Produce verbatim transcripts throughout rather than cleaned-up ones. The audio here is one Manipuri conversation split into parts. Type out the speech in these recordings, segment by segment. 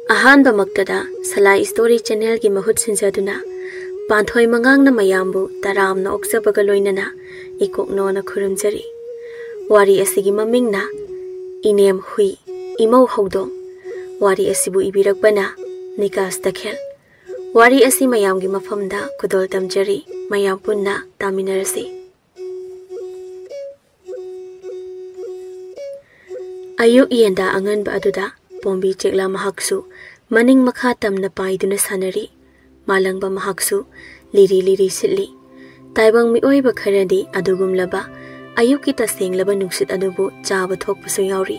ꯑꯍꯥꯟꯕꯃꯛꯇꯗ ꯁꯂꯥꯏ ꯁ꯭ꯇꯣꯔꯤ ꯆꯦꯅꯦꯜꯒꯤ ꯃꯍꯨꯠ ꯁꯤꯟꯖꯗꯨꯅ ꯄꯥꯟꯊꯣꯏ ꯃꯉꯥꯡꯅ ꯃꯌꯥꯝꯕꯨ ꯇꯔꯥꯝꯅ ꯑꯣꯛꯆꯕꯒ ꯂꯣꯏꯅꯅ ꯏꯀꯣꯛꯅꯣꯅ ꯈꯨꯔꯨꯝꯖꯔꯤ꯫ ꯋꯥꯔꯤ ꯑꯁꯤꯒꯤ ꯃꯃꯤꯡꯅ ꯏꯅꯦꯝ ꯍꯨꯏ, ꯏꯃꯧ ꯍꯧꯗꯣꯡ꯫ ꯋꯥꯔꯤ ꯑꯁꯤꯕꯨ ꯏꯕꯤꯔꯛꯄꯅ ꯅꯤꯀꯥꯁ ꯇꯈꯦꯜ꯫ ꯋꯥꯔꯤ ꯑꯁꯤ ꯃꯌꯥꯝꯒꯤ ꯃꯐꯝꯗ ꯈꯨꯗꯣꯜ ꯇꯝꯖꯔꯤ꯫ ꯃꯌꯥꯝ ꯄꯨꯟꯅ ꯇꯥꯃꯤꯟꯅꯔꯁꯤ꯫ ꯑꯌꯨꯛ ꯌꯦꯟꯗꯥ ꯑꯉꯟꯕ ꯑꯗꯨꯗ ꯄꯣꯝꯕꯤ ꯆꯦꯛꯂꯥ ꯃꯍꯥꯛꯁꯨ ꯃꯅꯤꯡ ꯃꯈꯥ ꯇꯝꯅ ꯄꯥꯏꯗꯨꯅ ꯁꯥꯟꯅꯔꯤ꯫ ꯃꯥꯂꯪꯕ ꯃꯍꯥꯛꯁꯨ ꯂꯤꯔꯤ ꯂꯤꯔꯤ ꯁꯤꯠꯂꯤ꯫ ꯇꯥꯏꯕꯪ ꯃꯤꯑꯣꯏꯕ ꯈꯔꯗꯤ ꯑꯗꯨꯒꯨꯝꯂꯕ ꯑꯌꯨꯛꯀꯤ ꯇꯁꯦꯡꯂꯕ ꯅꯨꯡꯁꯤꯠ ꯑꯗꯨꯕꯨ ꯆꯥꯕ ꯊꯣꯛꯄꯁꯨ ꯌꯥꯎꯔꯤ꯫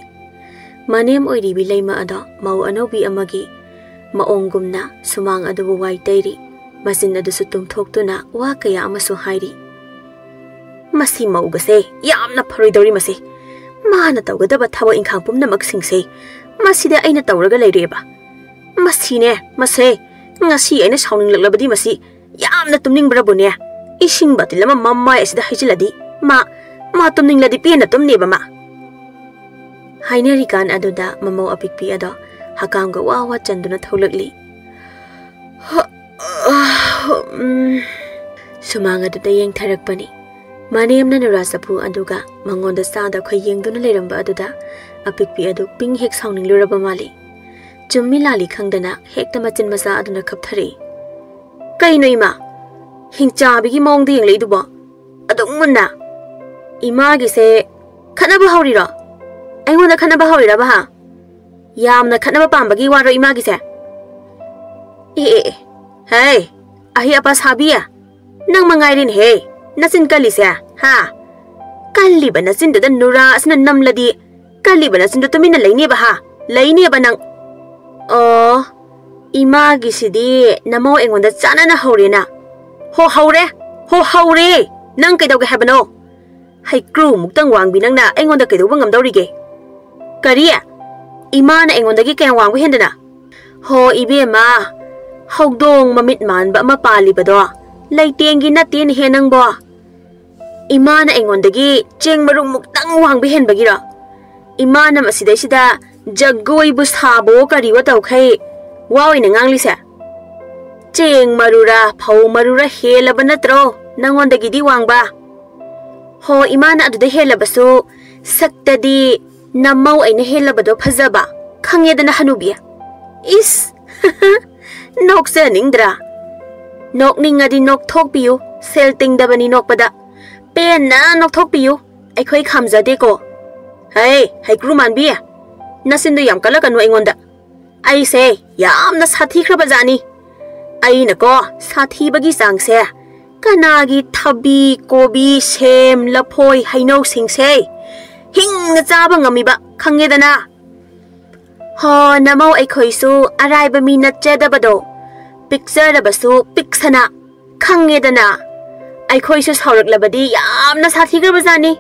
ꯃꯅꯦꯝ ꯑꯣꯏꯔꯤꯕꯤ ꯂꯩꯃ ꯑꯗꯣ ꯃꯧ ꯑꯅꯧꯕꯤ ꯑꯃꯒꯤ ꯃꯑꯣꯡꯒꯨꯝꯅ ꯁꯨꯃꯥꯡ ꯑꯗꯨꯕꯨ ꯋꯥꯏ ꯇꯩꯔꯤ꯫ ꯃꯆꯤꯟ ꯑꯗꯨꯁꯨ ꯇꯨꯝꯊꯣꯛꯇꯨꯅ ꯋꯥ ꯀꯌꯥ ꯑꯃꯁꯨ ꯍꯥꯏꯔꯤ꯫ "ꯃꯁꯤ ꯃꯧꯒꯁꯦ ꯌꯥꯝꯅ ꯐꯔꯣꯏꯗꯧꯔꯤ ꯃꯁꯤ꯫ ꯃꯥꯅ ꯇꯧꯒꯗꯕ ꯊꯕꯛ ꯏꯪꯈꯥꯡ ꯄꯨꯝꯅꯃꯛꯁꯤꯡꯁꯦ ꯃꯁꯤꯗ ꯑꯩꯅ ꯇꯧꯔꯒ ꯂꯩꯔꯦꯕ꯫ ꯃꯁꯤꯅꯦ, ꯃꯁꯦ, ꯉꯁꯤ ꯑꯩꯅ ꯁꯥꯎꯅꯤꯡꯂꯛꯂꯕꯗꯤ ꯃꯁꯤ ꯌꯥꯝꯅ ꯇꯨꯝꯅꯤꯡꯕ꯭ꯔꯕꯨꯅꯦ꯫ ꯏꯁꯤꯡ ꯕꯥꯇꯤꯜ ꯑꯃ ꯃꯃꯥꯏ ꯑꯁꯤꯗ ꯍꯩꯖꯤꯜꯂꯗꯤ ꯃꯥ, ꯃꯥ ꯇꯨꯝꯅꯤꯡꯂꯗꯤ ꯄꯦꯟꯅ ꯇꯨꯝꯅꯦꯕ ꯃꯥ"꯫ ꯍꯥꯏꯅꯔꯤꯀꯥꯟ ꯑꯗꯨꯗ ꯃꯃꯧ ꯑꯄꯤꯛꯄꯤ ꯑꯗꯣ ꯍꯀꯥꯝꯒ ꯋꯥ ꯋꯥ ꯆꯟꯗꯨꯅ ꯊꯣꯛꯂꯛꯂꯤ꯫ ꯎꯝ꯫ ꯁꯨꯃꯥꯡ ꯑꯗꯨꯗ ꯌꯦꯡꯊꯔꯛꯄꯅꯤ꯫ ꯃꯅꯦꯝꯅ ꯅꯨꯔꯥ ꯆꯐꯨ ꯑꯗꯨꯒ ꯃꯉꯣꯟꯗ ꯆꯥꯗ ꯈꯣꯏ ꯌꯦꯡꯗꯨꯅ ꯂꯩꯔꯝꯕ ꯑꯗꯨꯗ ꯑꯄꯤꯛꯄꯤ ꯑꯗꯨ ꯄꯤꯡ ꯍꯦꯛ ꯁꯥꯎꯅꯤꯡꯂꯨꯔꯕ ꯃꯥꯜꯂꯤ꯫ ꯆꯨꯝꯃꯤ ꯂꯥꯜꯂꯤ ꯈꯪꯗꯅ ꯍꯦꯛꯇ ꯃꯆꯤꯟ ꯃꯆꯥ ꯑꯗꯨꯅ ꯈꯞꯊꯔꯛꯏ꯫ "ꯀꯩꯅꯣ ꯏꯃꯥ? ꯍꯤꯡꯆꯥꯕꯤꯒꯤ ꯃꯑꯣꯡꯗ ꯌꯦꯡꯂꯛꯏꯗꯨꯕꯣ? ꯑꯗꯨꯛ ꯃꯨꯟꯅ? ꯏꯃꯥꯒꯤꯁꯦ ꯈꯠꯅꯕ ꯍꯧꯔꯤꯔꯣ? ꯑꯩꯉꯣꯟꯗ ꯈꯠꯅꯕ ꯍꯧꯔꯤꯔꯕ ꯍꯥ? ꯌꯥꯝꯅ ꯈꯠꯅꯕ ꯄꯥꯝꯕꯒꯤ ꯋꯥꯔꯣ ꯏꯃꯥꯒꯤꯁꯦ?" "ꯑꯦ, ꯑꯦ, ꯑꯦ, ꯍꯩ, ꯑꯍꯩ ꯑꯄꯥ ꯁꯥꯕꯤ, ꯅꯪ ꯃꯉꯥꯏꯔꯦꯅꯦꯍꯦ, ꯅꯆꯤꯟ ꯀꯜꯂꯤꯁꯦ, ꯍꯥ? ꯀꯜꯂꯤꯕ ꯅꯆꯤꯟꯗꯨꯗ ꯅꯨꯔꯥ ꯑꯁꯤꯅ ꯅꯝꯂꯗꯤ, ꯀꯜꯂꯤꯕ ꯅꯆꯤꯟꯗꯨ ꯇꯨꯃꯤꯟꯅ ꯂꯩꯅꯦꯕ, ꯍꯥ? ꯂꯩꯅꯦꯕ ꯅꯪ?" "ꯑꯣ, ꯏꯃꯥꯒꯤꯁꯤꯗꯤ ꯅꯃꯧ ꯑꯩꯉꯣꯟꯗ ꯆꯥꯟꯅꯅ ꯍꯧꯔꯦꯅ꯫ ꯍꯣ, ꯍꯧꯔꯦ, ꯍꯣ, ꯍꯧꯔꯦ꯫ ꯅꯪ ꯀꯩꯗꯧꯒꯦ ꯍꯥꯏꯕꯅꯣ? ꯍꯩꯀ꯭ꯔꯨ ꯃꯨꯛꯇꯪ ꯋꯥꯡꯕꯤ ꯅꯪꯅ ꯑꯩꯉꯣꯟꯗ ꯀꯩꯗꯧꯕ ꯉꯝꯗꯧꯔꯤꯒꯦ?" "ꯀꯔꯤ? ꯏꯃꯥꯅ ꯑꯩꯉꯣꯟꯗꯒꯤ ꯀꯌꯥꯝ ꯋꯥꯡꯕ ꯍꯦꯟꯗꯅ?" "ꯍꯣ ꯏꯕꯦꯝꯃ, ꯍꯧꯗꯣꯡ ꯃꯃꯤꯠ ꯃꯥꯟꯕ ꯑꯃ ꯄꯥꯜꯂꯤꯕꯗꯣ, ꯂꯩꯇꯦꯡꯒꯤ ꯅꯠꯇꯦꯅꯦꯍꯦ ꯅꯪꯕꯣ꯫ ꯏꯃꯥꯅ ꯑꯩꯉꯣꯟꯗꯒꯤ ꯆꯦꯡ ꯃꯔꯨꯝ ꯃꯨꯛꯇꯪ ꯋꯥꯡꯕ ꯍꯦꯟꯕꯒꯤꯔꯣ? ꯏꯃꯥꯅ ꯃꯁꯤꯗꯩꯁꯤꯗ ꯖꯒꯣꯏꯕꯨ ꯁꯥꯕꯣ ꯀꯔꯤꯋꯣ ꯇꯧꯈꯩ ꯋꯥ ꯑꯣꯏꯅ ꯉꯥꯡꯂꯤꯁꯦ? ꯆꯦꯡ ꯃꯔꯨꯔꯥ ꯐꯧ ꯃꯔꯨꯔꯥ ꯍꯦꯜꯂꯕ ꯅꯠꯇ꯭ꯔꯣ ꯅꯪꯉꯣꯟꯗꯒꯤꯗꯤ ꯋꯥꯡꯕ? ꯍꯣ, ꯏꯃꯥꯅ ꯑꯗꯨꯗ ꯍꯦꯜꯂꯕꯁꯨ ꯁꯛꯇꯗꯤ ꯅꯃꯧ ꯑꯩꯅ ꯍꯦꯜꯂꯕꯗꯣ ꯐꯖꯕ, ꯈꯪꯉꯦꯗꯅ ꯍꯅꯨꯕꯤ꯫ ꯏꯁ! ꯅꯣꯛꯆꯅꯤꯡꯗ꯭ꯔꯥ? ꯅꯣꯛꯅꯤꯡꯉꯗꯤ ꯅꯣꯛꯊꯣꯛꯄꯤꯌꯨ, ꯁꯦꯜ ꯇꯤꯡꯗꯕꯅꯤ ꯅꯣꯛꯄꯗ꯫ ꯄꯦꯟꯅ ꯅꯣꯛꯊꯣꯛꯄꯤꯌꯨ, ꯑꯩꯈꯣꯏ ꯈꯥꯝꯖꯗꯦꯀꯣ꯫ ꯍꯩ, ꯍꯩꯀ꯭ꯔꯨ ꯃꯥꯟꯕꯤ, ꯅꯆꯤꯟꯗꯣ ꯌꯥꯝ ꯀꯜꯂꯛꯀꯅꯨ ꯑꯩꯉꯣꯟꯗ꯫ ꯑꯩꯁꯦ ꯌꯥꯝꯅ ꯁꯥꯊꯤꯈ꯭ꯔꯕ ꯖꯥꯠꯅꯤ꯫ ꯑꯩꯅꯀꯣ, ꯁꯥꯊꯤꯕꯒꯤ ꯆꯥꯡꯁꯦ ꯀꯅꯥꯒꯤ ꯊꯕꯤ, ꯀꯣꯕꯤ, ꯁꯦꯝ, ꯂꯐꯣꯏ, ꯍꯩꯅꯧꯁꯤꯡꯁꯦ ꯍꯤꯡꯅ ꯆꯥꯕ ꯉꯝꯃꯤꯕ, ꯈꯪꯉꯦꯗꯅ? ꯍꯣ, ꯅꯃꯧ ꯑꯩꯈꯣꯏꯁꯨ ꯑꯔꯥꯏꯕ ꯃꯤ ꯅꯠꯆꯗꯕꯗꯣ, ꯄꯤꯛꯆꯔꯕꯁꯨ ꯄꯤꯛꯁꯅ, ꯈꯪꯉꯦꯗꯅ? ꯑꯩꯈꯣꯏꯁꯨ ꯁꯥꯎꯔꯛꯂꯕꯗꯤ ꯌꯥꯝꯅ ꯁꯥꯊꯤꯈ꯭ꯔꯕ ꯖꯥꯠꯅꯤ꯫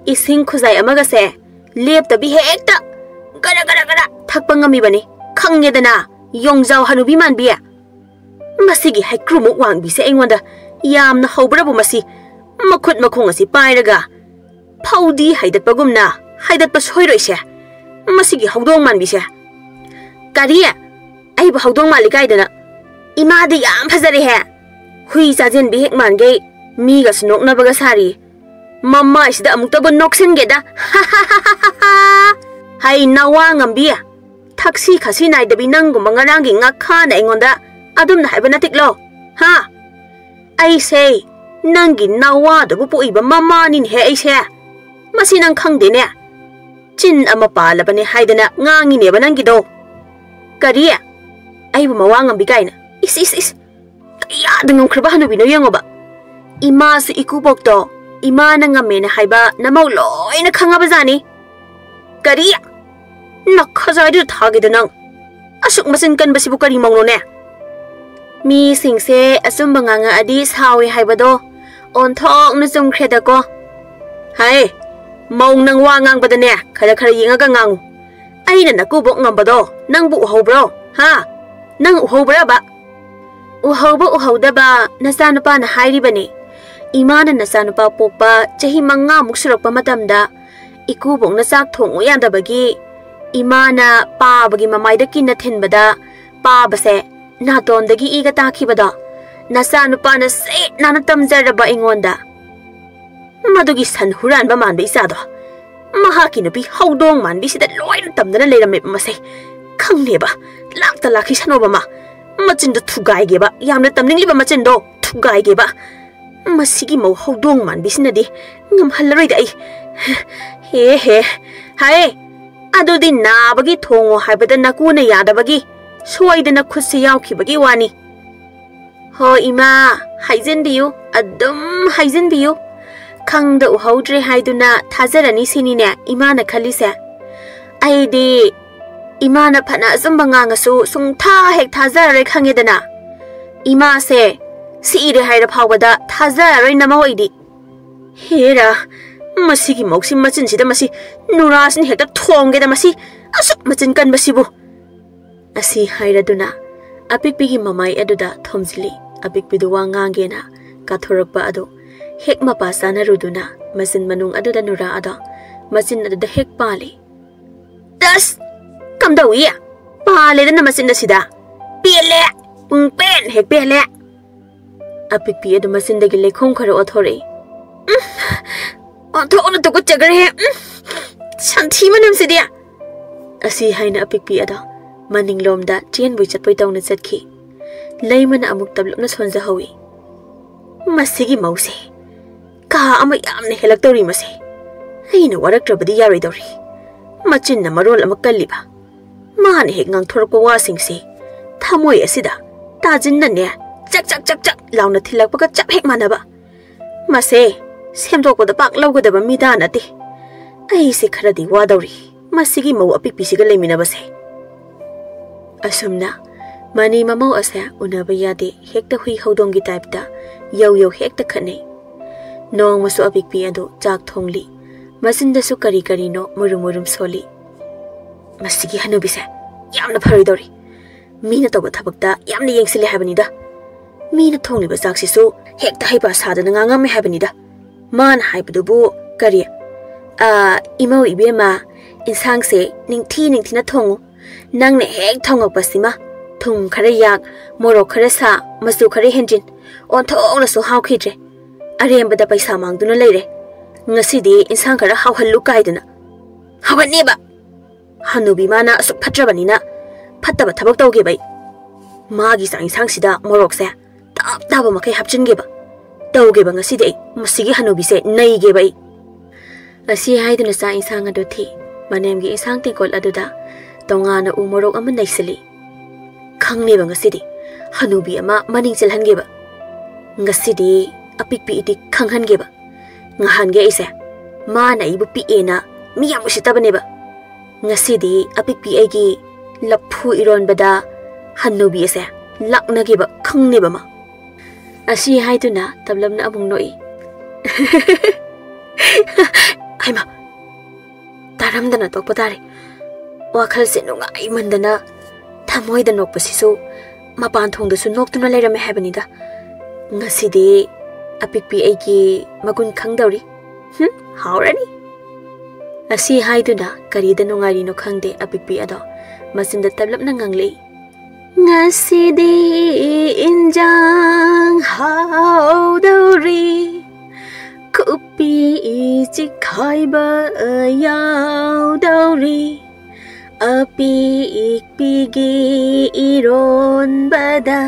ꯏꯁꯤꯡ ꯈꯨꯖꯥꯏ ꯑꯃꯒꯁꯦ ꯂꯦꯞꯇꯕꯤ ꯍꯦꯛꯇ ꯒꯔ ꯒꯔ ꯒꯔ ꯊꯛꯄ ꯉꯝꯃꯤꯕꯅꯤ, ꯈꯪꯉꯦꯗꯅ, ꯌꯣꯡꯖꯥꯎ ꯍꯅꯨꯕꯤ ꯃꯥꯟꯕꯤ꯫ ꯃꯁꯤꯒꯤ ꯍꯩꯀ꯭ꯔꯨꯃꯨꯛ ꯋꯥꯡꯕꯤꯁꯦ ꯑꯩꯉꯣꯟꯗ ꯌꯥꯝꯅ ꯍꯧꯕ꯭ꯔꯕꯨ ꯃꯁꯤ? ꯃꯈꯨꯠ ꯃꯈꯣꯡ ꯑꯁꯤ ꯄꯥꯏꯔꯒ ꯐꯧꯗꯤ ꯍꯩꯗꯠꯄꯒꯨꯝꯅ ꯍꯩꯗꯠꯄ ꯁꯣꯏꯔꯣꯏꯁꯦ, ꯃꯁꯤꯒꯤ ꯍꯧꯗꯣꯡ ꯃꯥꯟꯕꯤꯁꯦ꯫ ꯀꯔꯤ? ꯑꯩꯕꯨ ꯍꯧꯗꯣꯡ ꯃꯥꯜꯂꯤ ꯀꯥꯏꯗꯅ? ꯏꯃꯥꯗꯤ ꯌꯥꯝ ꯐꯖꯔꯦꯍꯦ꯫ ꯍꯨꯏ ꯆꯥꯖꯤꯟꯕꯤ ꯍꯦꯛ ꯃꯥꯟꯒꯩ ꯃꯤꯒꯁꯨ ꯅꯣꯛꯅꯕꯒ ꯁꯥꯔꯤ꯫ ꯃꯃꯥꯏꯁꯤꯗ ꯑꯃꯨꯛꯇꯕꯨ ꯅꯣꯛꯁꯤꯟꯒꯦꯗ꯫ ꯍꯩ, ꯅꯋꯥ ꯉꯝꯕꯤ, ꯊꯛꯁꯤ ꯈꯥꯁꯤ ꯅꯥꯏꯗꯕꯤ ꯅꯪꯒꯨꯝꯕ ꯉꯔꯥꯡꯒꯤ ꯉꯥꯈꯥꯅ ꯑꯩꯉꯣꯟꯗ ꯑꯗꯨꯝꯅ ꯍꯥꯏꯕ ꯅꯠꯇꯤꯛꯂꯣ? ꯍꯥ? ꯑꯩꯁꯦ ꯅꯪꯒꯤ ꯅꯋꯥꯗꯨꯕꯨ ꯄꯣꯛꯏꯕ ꯃꯃꯥꯅꯤꯅꯦꯍꯦ ꯑꯩꯁꯦ꯫ ꯃꯁꯤ ꯅꯪ ꯈꯪꯗꯦꯅꯦ꯫ ꯆꯤꯟ ꯑꯃ ꯄꯥꯜꯂꯕꯅꯦ ꯍꯥꯏꯗꯅ ꯉꯥꯡꯉꯤꯅꯦꯕ ꯅꯪꯒꯤꯗꯣ꯫ ꯀꯔꯤ? ꯑꯩꯕꯨ ꯃꯋꯥ ꯉꯝꯕꯤ ꯀꯥꯏꯅ? ꯏꯁ, ꯏꯁ, ꯏꯁ! ꯀꯌꯥꯗ ꯉꯝꯈ꯭ꯔꯕ ꯍꯅꯨꯕꯤꯅꯣ ꯌꯦꯡꯉꯣꯕ꯫ ꯏꯃꯥꯁꯨ ꯏꯀꯨꯕꯣꯛꯇꯣ ꯏꯃꯥꯅ ꯉꯝꯃꯦꯅ ꯍꯥꯏꯕ ꯅꯃꯧ ꯂꯣꯏꯅ ꯈꯪꯉꯕ ꯖꯥꯠꯅꯤ꯫ ꯀꯔꯤ? ꯅꯈꯖꯥꯏꯗꯨꯗ ꯊꯥꯒꯦꯗ ꯅꯪ꯫ ꯑꯁꯨꯛ ꯃꯆꯤꯟ ꯀꯟꯕꯁꯤꯕꯨ ꯀꯔꯤ ꯃꯧꯅꯣꯅꯦ? ꯃꯤꯁꯤꯡꯁꯦ ꯑꯆꯨꯝꯕ ꯉꯥꯡꯉꯛꯑꯗꯤ ꯁꯥꯎꯏ ꯍꯥꯏꯕꯗꯣ ꯑꯣꯟꯊꯣꯛꯅ ꯆꯨꯝꯈ꯭ꯔꯦꯗꯀꯣ꯫ ꯍꯥꯏ, ꯃꯧ ꯅꯪ ꯋꯥ ꯉꯥꯡꯕꯗꯅꯦ ꯈꯔ ꯈꯔ ꯌꯦꯡꯉꯒ ꯉꯥꯡꯉꯨ꯫ ꯑꯩꯅ ꯅꯀꯨꯕꯣꯛ ꯉꯝꯕꯗꯣ ꯅꯪꯕꯨ ꯎꯍꯧꯕ꯭ꯔꯣ? ꯍꯥ? ꯅꯪ ꯎꯍꯧꯕ꯭ꯔꯕ? ꯎꯍꯧꯕ ꯎꯍꯧꯗꯕ ꯅꯆꯥꯅꯨꯄꯥꯅ ꯍꯥꯏꯔꯤꯕꯅꯤ꯫ ꯏꯃꯥꯅ ꯅꯆꯥꯅꯨꯄꯥ ꯄꯣꯛꯄ ꯆꯍꯤ ꯃꯉꯥꯃꯨꯛ ꯁꯨꯔꯛꯄ ꯃꯇꯝꯗ ꯏꯀꯨꯕꯣꯛꯅ ꯆꯥꯛ ꯊꯣꯡꯉꯨ ꯌꯥꯗꯕꯒꯤ ꯏꯃꯥꯅ ꯄꯥꯕꯒꯤ ꯃꯃꯥꯏꯗ ꯀꯤꯟꯅ ꯊꯤꯟꯕꯗ ꯄꯥꯕꯁꯦ ꯅꯥꯇꯣꯟꯗꯒꯤ ꯏꯒ ꯇꯥꯈꯤꯕꯗꯣ, ꯅꯆꯥꯅꯨꯄꯥꯅ ꯁꯤꯠ ꯅꯥꯟꯅ ꯇꯝꯖꯔꯕ ꯑꯩꯉꯣꯟꯗ꯫ ꯃꯗꯨꯒꯤ ꯁꯟ ꯍꯨꯔꯥꯟꯕ ꯃꯥꯟꯕ ꯏꯆꯥꯗꯣ, ꯃꯍꯥꯛꯀꯤ ꯅꯨꯄꯤ ꯍꯧꯗꯣꯡ ꯃꯥꯟꯕꯤꯁꯤꯗ ꯂꯣꯏꯅ ꯇꯝꯗꯅ ꯂꯩꯔꯝꯃꯦꯕ ꯃꯁꯦ꯫ ꯈꯪꯂꯦꯕ, ꯂꯥꯛꯇ ꯂꯥꯛꯈꯤ ꯁꯅꯣꯕ ꯃꯥ꯫ ꯃꯆꯤꯟꯗꯣ ꯊꯨꯒꯥꯏꯒꯦꯕ, ꯌꯥꯝꯅ ꯇꯝꯅꯤꯡꯂꯤꯕ ꯃꯆꯤꯟꯗꯣ ꯊꯨꯒꯥꯏꯒꯦꯕ꯫ ꯃꯁꯤꯒꯤ ꯃꯧ ꯍꯧꯗꯣꯡ ꯃꯥꯟꯕꯤꯁꯤꯅꯗꯤ ꯉꯝꯍꯜꯂꯔꯣꯏꯗ ꯑꯩ꯫ ꯍꯦ ꯍꯦ, ꯍꯥꯏ꯫ ꯑꯗꯨꯗꯤ ꯅꯥꯕꯒꯤ ꯊꯣꯡꯉꯣ ꯍꯥꯏꯕꯗ ꯅꯀꯨꯅ ꯌꯥꯗꯕꯒꯤ ꯁꯣꯏꯗꯅ ꯈꯨꯠꯁꯤ ꯌꯥꯎꯈꯤꯕꯒꯤ ꯋꯥꯅꯤ꯫ ꯍꯣ ꯏꯃꯥ, ꯍꯥꯏꯖꯤꯟꯕꯤꯌꯨ, ꯑꯗꯨꯝ ꯍꯥꯏꯖꯤꯟꯕꯤꯌꯨ꯫ ꯈꯪꯗ ꯎꯍꯧꯗ꯭ꯔꯦ ꯍꯥꯏꯗꯨꯅ ꯊꯥꯖꯔꯅꯤ ꯁꯤꯅꯤꯅꯦ ꯏꯃꯥꯅ ꯈꯜꯂꯤꯁꯦ꯫ ꯑꯩꯗꯤ ꯏꯃꯥꯅ ꯐꯅ ꯑꯆꯨꯝꯕ ꯉꯥꯡꯉꯁꯨ ꯁꯨꯡꯊꯥ ꯍꯦꯛ ꯊꯥꯖꯔꯔꯣꯏ ꯈꯪꯉꯦꯗꯅ꯫ ꯏꯃꯥꯁꯦ ꯁꯤꯔꯦ ꯍꯥꯏꯔ ꯐꯥꯎꯕꯗ ꯊꯥꯖꯔꯔꯣꯏ ꯅꯃꯧ ꯑꯩꯗꯤ꯫ ꯍꯦꯔꯥ, ꯃꯁꯤꯒꯤ ꯃꯧꯁꯤ ꯃꯆꯤꯟꯁꯤꯗ ꯃꯁꯤ ꯅꯨꯔꯥꯁꯤꯅ ꯍꯦꯛꯇ ꯊꯣꯡꯒꯦꯗ ꯃꯁꯤ, ꯑꯁꯨꯛ ꯃꯆꯤꯟ ꯀꯟꯕꯁꯤꯕꯨ꯫ ꯑꯁꯤ ꯍꯥꯏꯔꯗꯨꯅ ꯑꯄꯤꯛꯄꯤꯒꯤ ꯃꯃꯥꯏ ꯑꯗꯨꯗ ꯊꯣꯝꯖꯤꯜꯂꯤ꯫ ꯑꯄꯤꯛꯄꯤꯗꯨ ꯋꯥ ꯉꯥꯡꯒꯦꯅ ꯀꯥꯊꯣꯔꯛꯄ ꯑꯗꯨ ꯍꯦꯛ ꯃꯄꯥ ꯆꯥꯅꯔꯨꯗꯨꯅ ꯃꯆꯤꯟ ꯃꯅꯨꯡ ꯑꯗꯨꯗ ꯅꯨꯔꯥ ꯑꯗꯣ ꯃꯆꯤꯟ ꯑꯗꯨꯗ ꯍꯦꯛ ꯄꯥꯜꯂꯤ꯫ ꯇꯁ! ꯀꯝꯗꯧꯏ? ꯄꯥꯜꯂꯦꯗꯅ ꯃꯆꯤꯟ ꯑꯁꯤꯗ꯫ ꯄꯦꯜꯂꯦ! ꯄꯨꯡ ꯄꯦꯟ ꯍꯦꯛ ꯄꯦꯜꯂꯦ! ꯑꯄꯤꯛꯄꯤ ꯑꯗꯨ ꯃꯆꯤꯟꯗꯒꯤ ꯂꯩꯈꯣꯝ ꯈꯔ ꯑꯣꯠꯊꯣꯔꯛꯏ꯫ ꯎꯝ, ꯑꯣꯟꯊꯣꯛꯅ ꯇꯨꯀꯠꯆꯈ꯭ꯔꯦꯍꯦ꯫ ꯎꯝ, ꯁꯟꯊꯤ ꯃꯅꯝꯁꯤꯗꯤ꯫ ꯑꯁꯤ ꯍꯥꯏꯅ ꯑꯄꯤꯛꯄꯤ ꯑꯗꯣ ꯃꯅꯤꯡꯂꯣꯝꯗ ꯆꯦꯟꯕꯣꯏ ꯆꯠꯄꯣꯏ ꯇꯧꯅ ꯆꯠꯈꯤ꯫ ꯂꯩꯃꯅ ꯑꯃꯨꯛ ꯇꯞꯂꯞꯅ ꯁꯣꯟꯖꯍꯧꯏ꯫ ꯃꯁꯤꯒꯤ ꯃꯧꯁꯦ ꯀꯥ ꯑꯃ ꯌꯥꯝꯅ ꯍꯦꯜꯂꯛꯇꯧꯔꯤ ꯃꯁꯦ꯫ ꯑꯩꯅ ꯋꯥꯔꯛꯇ꯭ꯔꯕꯗꯤ ꯌꯥꯔꯣꯏꯗꯧꯔꯤ꯫ ꯃꯆꯤꯟꯅ ꯃꯔꯣꯜ ꯑꯃ ꯀꯜꯂꯤꯕ꯫ ꯃꯥꯅ ꯍꯦꯛ ꯉꯥꯡꯊꯣꯔꯛꯄ ꯋꯥꯁꯤꯡꯁꯦ ꯊꯃꯣꯏ ꯑꯁꯤꯗ ꯇꯥꯖꯤꯟꯅꯅꯦ ꯆꯛ ꯆꯛ ꯆꯛ ꯆꯛ ꯂꯥꯎꯅ ꯊꯤꯜꯂꯛꯄꯒ ꯆꯞ ꯍꯦꯛ ꯃꯥꯟꯅꯕ꯫ ꯃꯁꯦ ꯁꯦꯝꯗꯣꯛꯄꯗ ꯄꯥꯛ ꯂꯧꯒꯗꯕ ꯃꯤꯗꯥ ꯅꯠꯇꯦ꯫ ꯑꯩꯁꯦ ꯈꯔꯗꯤ ꯋꯥꯗꯧꯔꯤ ꯃꯁꯤꯒꯤ ꯃꯧ ꯑꯄꯤꯛꯄꯤꯁꯤꯒ ꯂꯩꯃꯤꯟꯅꯕꯁꯦ꯫ ꯑꯁꯨꯝꯅ ꯃꯅꯤ ꯃꯃꯧ ꯑꯁꯦ ꯎꯅꯕ ꯌꯥꯗꯦ, ꯍꯦꯛꯇ ꯍꯨꯏ ꯍꯧꯗꯣꯡꯒꯤ ꯇꯥꯏꯞꯇ ꯌꯧ ꯌꯧ ꯍꯦꯛꯇ ꯈꯠꯅꯩ꯫ ꯅꯣꯡꯃꯁꯨ ꯑꯄꯤꯛꯄꯤ ꯑꯗꯨ ꯆꯥꯛ ꯊꯣꯡꯂꯤ꯫ ꯃꯆꯤꯟꯗꯁꯨ ꯀꯔꯤ ꯀꯔꯤꯅꯣ ꯃꯨꯔꯨꯝ ꯃꯨꯔꯨꯝ ꯁꯣꯜꯂꯤ꯫ ꯃꯁꯤꯒꯤ ꯍꯅꯨꯕꯤꯁꯦ ꯌꯥꯝꯅ ꯐꯔꯣꯏꯗꯧꯔꯤ꯫ ꯃꯤꯅ ꯇꯧꯕ ꯊꯕꯛꯇ ꯌꯥꯝꯅ ꯌꯦꯡꯁꯤꯜꯂꯦ ꯍꯥꯏꯕꯅꯤꯗ꯫ ꯃꯤꯅ ꯊꯣꯡꯂꯤꯕ ꯆꯥꯛꯁꯤꯁꯨ ꯍꯦꯛꯇ ꯍꯩꯄꯥ ꯁꯥꯗꯅ ꯉꯥꯡꯉꯝꯃꯦ ꯍꯥꯏꯕꯅꯤꯗ꯫ ꯃꯥꯅ ꯍꯥꯏꯕꯗꯨꯕꯨ ꯀꯔꯤ? ꯑꯥ, ꯏꯃꯧ ꯏꯕꯦꯝꯃ, "ꯏꯟꯁꯥꯡꯁꯦ ꯅꯤꯡꯊꯤ ꯅꯤꯡꯊꯤꯅ ꯊꯣꯡꯉꯨ꯫ ꯅꯪꯅ ꯍꯦꯛ ꯊꯣꯡꯉꯛꯄꯁꯤꯃ ꯊꯨꯝ ꯈꯔ ꯌꯥꯛ, ꯃꯣꯔꯣꯛ ꯈꯔ ꯁꯥ, ꯃꯆꯨ ꯈꯔ ꯍꯦꯟꯖꯤꯟ, ꯑꯣꯟꯊꯣꯛꯅꯁꯨ ꯍꯥꯎꯈꯤꯗ꯭ꯔꯦ꯫ ꯑꯔꯦꯝꯕꯗ ꯄꯩꯁꯥ ꯃꯥꯡꯗꯨꯅ ꯂꯩꯔꯦ꯫ ꯉꯁꯤꯗꯤ ꯏꯟꯁꯥꯡ ꯈꯔ ꯍꯥꯎꯍꯜꯂꯨ" ꯀꯥꯏꯗꯅ꯫ ꯍꯥꯎꯍꯟꯅꯦꯕ꯫ ꯍꯅꯨꯕꯤ ꯃꯥꯅ ꯑꯁꯨꯛ ꯐꯠꯇ꯭ꯔꯕꯅꯤꯅ ꯐꯠꯇꯕ ꯊꯕꯛ ꯇꯧꯒꯦꯕ ꯑꯩ꯫ ꯃꯥꯒꯤ ꯆꯥꯛ ꯏꯟꯁꯥꯡꯁꯤꯗ ꯃꯣꯔꯣꯛꯁꯦ ꯇꯥꯞ ꯇꯥꯕ ꯃꯈꯩ ꯍꯥꯞꯆꯤꯟꯒꯦꯕ꯫ ꯇꯧꯒꯦꯕ ꯉꯁꯤꯗꯤ ꯑꯩ꯫ ꯃꯁꯤꯒꯤ ꯍꯅꯨꯕꯤꯁꯦ ꯅꯩꯒꯦꯕ ꯑꯩ꯫ ꯑꯁꯤ ꯍꯥꯏꯗꯨꯅ ꯆꯥꯛ ꯏꯟꯁꯥꯡ ꯑꯗꯨ ꯊꯤ꯫ ꯃꯅꯦꯝꯒꯤ ꯏꯟꯁꯥꯡ ꯇꯦꯡꯀꯣꯠ ꯑꯗꯨꯗ ꯇꯣꯉꯥꯟꯅ ꯎ ꯃꯣꯔꯣꯛ ꯑꯃ ꯅꯩꯁꯤꯜꯂꯤ꯫ ꯈꯪꯅꯦꯕ ꯉꯁꯤꯗꯤ꯫ ꯍꯅꯨꯕꯤ ꯑꯃ ꯃꯅꯤꯡ ꯆꯦꯜꯍꯟꯒꯦꯕ꯫ ꯉꯁꯤꯗꯤ ꯑꯄꯤꯛꯄꯤ ꯏꯗꯤ ꯈꯪꯍꯟꯒꯦꯕ꯫ ꯉꯍꯥꯟꯒꯩ ꯑꯩꯁꯦ ꯃꯥꯅ ꯑꯩꯕꯨ ꯄꯤꯛꯑꯦꯅ ꯃꯤ ꯌꯥꯝ ꯎꯁꯤꯠꯇꯕꯅꯦꯕ꯫ ꯉꯁꯤꯗꯤ ꯑꯄꯤꯛꯄꯤ ꯑꯩꯒꯤ ꯂꯐꯨ ꯏꯔꯣꯟꯕꯗ ꯍꯟꯅꯨꯕꯤ ꯑꯁꯦ ꯂꯛꯅꯒꯦꯕ ꯈꯪꯅꯦꯕ ꯃꯥ꯫ ꯑꯁꯤ ꯍꯥꯏꯗꯨꯅ ꯇꯞꯂꯞꯅ ꯑꯃꯨꯛ ꯅꯣꯛꯏ꯫ ꯍꯩꯃꯥ! ꯇꯥꯔꯝꯗꯅ ꯇꯣꯛꯄ ꯇꯥꯔꯦ꯫ ꯋꯥꯈꯜꯁꯦ ꯅꯨꯡꯉꯥꯏꯃꯟꯗꯅ ꯊꯃꯣꯏꯗ ꯅꯣꯛꯄꯁꯤꯁꯨ ꯃꯄꯥꯟ ꯊꯣꯡꯗꯁꯨ ꯅꯣꯛꯇꯨꯅ ꯂꯩꯔꯝꯃꯦ ꯍꯥꯏꯕꯅꯤꯗ꯫ ꯉꯁꯤꯗꯤ ꯑꯄꯤꯛꯄꯤ ꯑꯩꯒꯤ ꯃꯒꯨꯟ ꯈꯪꯗꯧꯔꯤ꯫ ꯍꯨꯝ, ꯍꯥꯎꯔꯅꯤ꯫ ꯑꯁꯤ ꯍꯥꯏꯗꯨꯅ ꯀꯔꯤꯗ ꯅꯨꯡꯉꯥꯏꯔꯤꯅꯣ ꯈꯪꯗꯦ ꯑꯄꯤꯛꯄꯤ ꯑꯗꯣ ꯃꯆꯤꯟꯗ ꯇꯞꯂꯞꯅ ꯉꯥꯡꯂꯛꯏ꯫ "ꯉꯁꯤꯗꯤ ꯏꯟꯖꯥꯡ ꯍꯥꯎꯗꯧꯔꯤ, ꯈꯨꯄꯤ ꯆꯤꯛꯈꯥꯏꯕ ꯌꯥꯎꯗꯧꯔꯤ, ꯑꯄꯤꯛꯄꯤꯒꯤ ꯏꯔꯣꯟꯕꯗ,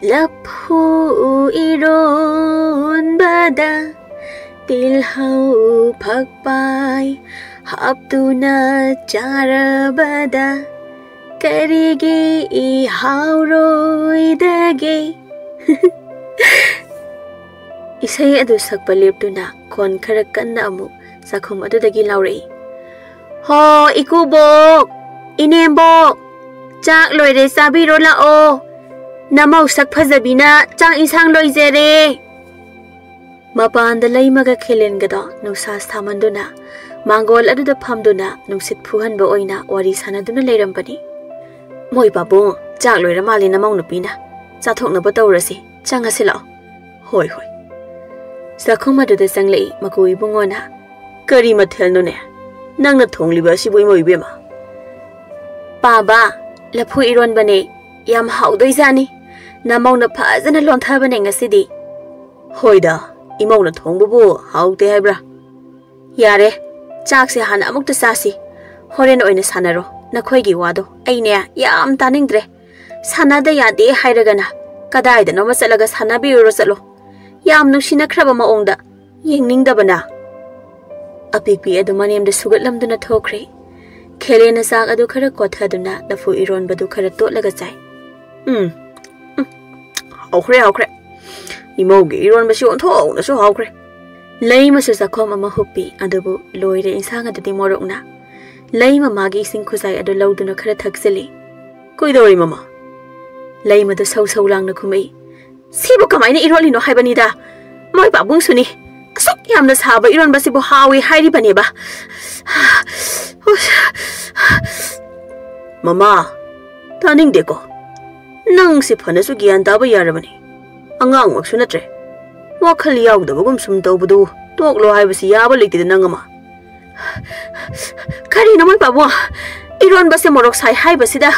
ꯂꯐꯨ ꯏꯔꯣꯟꯕꯗ, ꯇꯤꯜꯍꯧ ꯐꯛꯄꯥꯏ ꯍꯥꯞꯇꯨꯅ ꯆꯥꯔꯕꯗ, ꯀꯔꯤꯒꯤ ꯍꯥꯎꯔꯣꯏꯗꯒꯦ?" ꯏꯁꯩ ꯑꯗꯨ ꯁꯛꯄ ꯂꯦꯞꯇꯨꯅ ꯈꯣꯟ ꯈꯔ ꯀꯟꯅ ꯑꯃꯨꯛ ꯆꯥꯛꯈꯨꯝ ꯑꯗꯨꯗꯒꯤ ꯂꯥꯎꯔꯛꯏ꯫ "ꯍꯣ, ꯏꯀꯨꯕꯣꯛ, ꯏꯅꯦꯝꯕꯣꯛ, ꯆꯥꯛ ꯂꯣꯏꯔꯦ, ꯆꯥꯕꯤꯔꯣ ꯂꯥꯛꯑꯣ꯫ ꯅꯃꯧ ꯁꯛ ꯐꯖꯕꯤꯅ ꯆꯥꯛ ꯏꯟꯁꯥꯡ ꯂꯣꯏꯖꯔꯦ꯫" ꯃꯄꯥꯟꯗ ꯂꯩꯃꯒ ꯈꯦꯂꯦꯟꯒꯗꯣ ꯅꯨꯡꯁꯥ ꯁꯥꯃꯟꯗꯨꯅ ꯃꯥꯡꯒꯣꯜ ꯑꯗꯨꯗ ꯐꯝꯗꯨꯅ ꯅꯨꯡꯁꯤꯠ ꯐꯨꯍꯟꯕ ꯑꯣꯏꯅ ꯋꯥꯔꯤ ꯁꯥꯟꯅꯗꯨꯅ ꯂꯩꯔꯝꯕꯅꯤ꯫ "ꯃꯣꯏ ꯄꯥꯕꯨꯡ, ꯆꯥꯛ ꯂꯣꯏꯔ ꯃꯥꯜꯂꯦ ꯅꯃꯧ ꯅꯨꯄꯤꯅ꯫ ꯆꯥꯊꯣꯛꯅꯕ ꯇꯧꯔꯁꯤ, ꯆꯪꯉꯁꯤ ꯂꯥꯛꯑꯣ꯫" "ꯍꯣꯏ, ꯍꯣꯏ꯫" ꯆꯥꯛꯈꯨꯝ ꯑꯗꯨꯗ ꯆꯪꯂꯛꯏ ꯃꯀꯨ ꯏꯕꯨꯡꯉꯣꯅ꯫ "ꯀꯔꯤ ꯃꯊꯦꯜꯅꯣꯅꯦ?" ꯅꯪꯅ ꯊꯣꯡꯂꯤꯕ ꯑꯁꯤꯕꯨ, ꯏꯃꯧ ꯏꯕꯦꯝꯃ? ꯄꯥꯕ, ꯂꯐꯨ ꯏꯔꯣꯟꯕꯅꯦ꯫ ꯌꯥꯝ ꯍꯥꯎꯗꯣꯏꯖꯥꯠꯅꯤ꯫ ꯅꯃꯧꯅ ꯐꯖꯅ ꯂꯣꯟꯊꯕꯅꯦ ꯉꯁꯤꯗꯤ꯫ ꯍꯣꯏꯗ, ꯏꯃꯧꯅ ꯊꯣꯡꯕꯕꯨ ꯍꯥꯎꯇꯦ ꯍꯥꯏꯕ꯭ꯔꯥ? ꯌꯥꯔꯦ, ꯆꯥꯛꯁꯦ ꯍꯥꯟꯅ ꯑꯃꯨꯛꯇ ꯆꯥꯁꯤ꯫ ꯍꯣꯔꯦꯟ ꯑꯣꯏꯅ ꯁꯥꯟꯅꯔꯣ ꯅꯈꯣꯏꯒꯤ ꯋꯥꯗꯣ꯫ ꯑꯩꯅꯦ, ꯌꯥꯝ ꯇꯥꯅꯤꯡꯗ꯭ꯔꯦ꯫ ꯁꯥꯟꯅꯗ ꯌꯥꯗꯦ ꯍꯥꯏꯔꯒꯅ ꯀꯗꯥꯏꯗꯅꯣꯃ ꯆꯠꯂꯒ ꯁꯥꯟꯅꯕꯤꯔꯨꯔꯣ ꯆꯠꯂꯣ꯫ ꯌꯥꯝ ꯅꯨꯡꯁꯤꯅꯈ꯭ꯔꯕ ꯃꯑꯣꯡꯗ꯫ ꯌꯦꯡꯅꯤꯡꯗꯕꯅ꯫ ꯑꯄꯤꯛꯄꯤ ꯑꯗꯨ ꯃꯅꯦꯝꯗ ꯁꯨꯒꯠꯂꯝꯗꯨꯅ ꯊꯣꯛꯈ꯭ꯔꯦ꯫ ꯈꯦꯂꯦꯟꯅ ꯆꯥꯛ ꯑꯗꯨ ꯈꯔ ꯀꯣꯠꯊꯗꯨꯅ ꯂꯐꯨ ꯏꯔꯣꯟꯕꯗꯨ ꯈꯔ ꯇꯣꯠꯂꯒ ꯆꯥꯏ꯫ ꯎꯝ, ꯎꯝ, ꯍꯥꯎꯈ꯭ꯔꯦ, ꯍꯥꯎꯈ꯭ꯔꯦ꯫ ꯏꯃꯧꯒꯤ ꯏꯔꯣꯟꯕꯁꯤ ꯑꯣꯟꯊꯣꯛꯅꯁꯨ ꯍꯥꯎꯈ꯭ꯔꯦ꯫ ꯂꯩꯃꯁꯨ ꯆꯥꯛꯈꯣꯝ ꯑꯃ ꯍꯨꯞꯄꯤ, ꯑꯗꯨꯕꯨ ꯂꯣꯏꯔꯦ ꯏꯟꯁꯥꯡ ꯑꯗꯨꯗꯤ ꯃꯣꯔꯣꯛꯅ꯫ ꯂꯩꯃ ꯃꯥꯒꯤ ꯏꯁꯤꯡ ꯈꯨꯖꯥꯏ ꯑꯗꯨ ꯂꯧꯗꯨꯅ ꯈꯔ ꯊꯛꯆꯤꯜꯂꯤ꯫ ꯀꯣꯏꯗꯧꯔꯤ, ꯃꯃꯥ? ꯂꯩꯃꯗꯨ ꯁꯧ ꯁꯧ ꯂꯥꯡꯅ ꯈꯨꯝꯃꯛꯏ꯫ ꯁꯤꯕꯨ ꯀꯃꯥꯏꯅ ꯏꯔꯣꯜꯂꯤꯅꯣ ꯍꯥꯏꯕꯅꯤꯗ? ꯃꯣꯏ ꯄꯥꯕꯨꯡꯁꯨꯅꯤ꯫ ꯑꯁꯨꯛ ꯌꯥꯝꯅ ꯁꯥꯕ ꯏꯔꯣꯟꯕꯁꯤꯕꯨ ꯍꯥꯎꯏ ꯍꯥꯏꯔꯤꯕꯅꯦꯕ꯫ ꯃꯃꯥ, ꯇꯥꯅꯤꯡꯗꯦꯀꯣ꯫ ꯅꯪꯁꯦ ꯐꯅꯁꯨ ꯒ꯭ꯌꯥꯟ ꯇꯥꯕ ꯌꯥꯔꯕꯅꯤ꯫ ꯑꯉꯥꯡꯃꯛꯁꯨ ꯅꯠꯇ꯭ꯔꯦ꯫ ꯋꯥꯈꯜ ꯌꯥꯎꯗꯕꯒꯨꯝ ꯁꯨꯝ ꯇꯧꯕꯗꯨ ꯇꯣꯛꯂꯣ ꯍꯥꯏꯕꯁꯤ ꯌꯥꯕ ꯂꯩꯇꯦꯗ, ꯅꯪ ꯑꯃ꯫ ꯀꯔꯤꯅꯣ ꯃꯣꯏ ꯄꯥꯕꯨꯡ? ꯏꯔꯣꯟꯕꯁꯦ ꯃꯣꯔꯣꯛ ꯁꯥꯏ ꯍꯥꯏꯕꯁꯤꯗ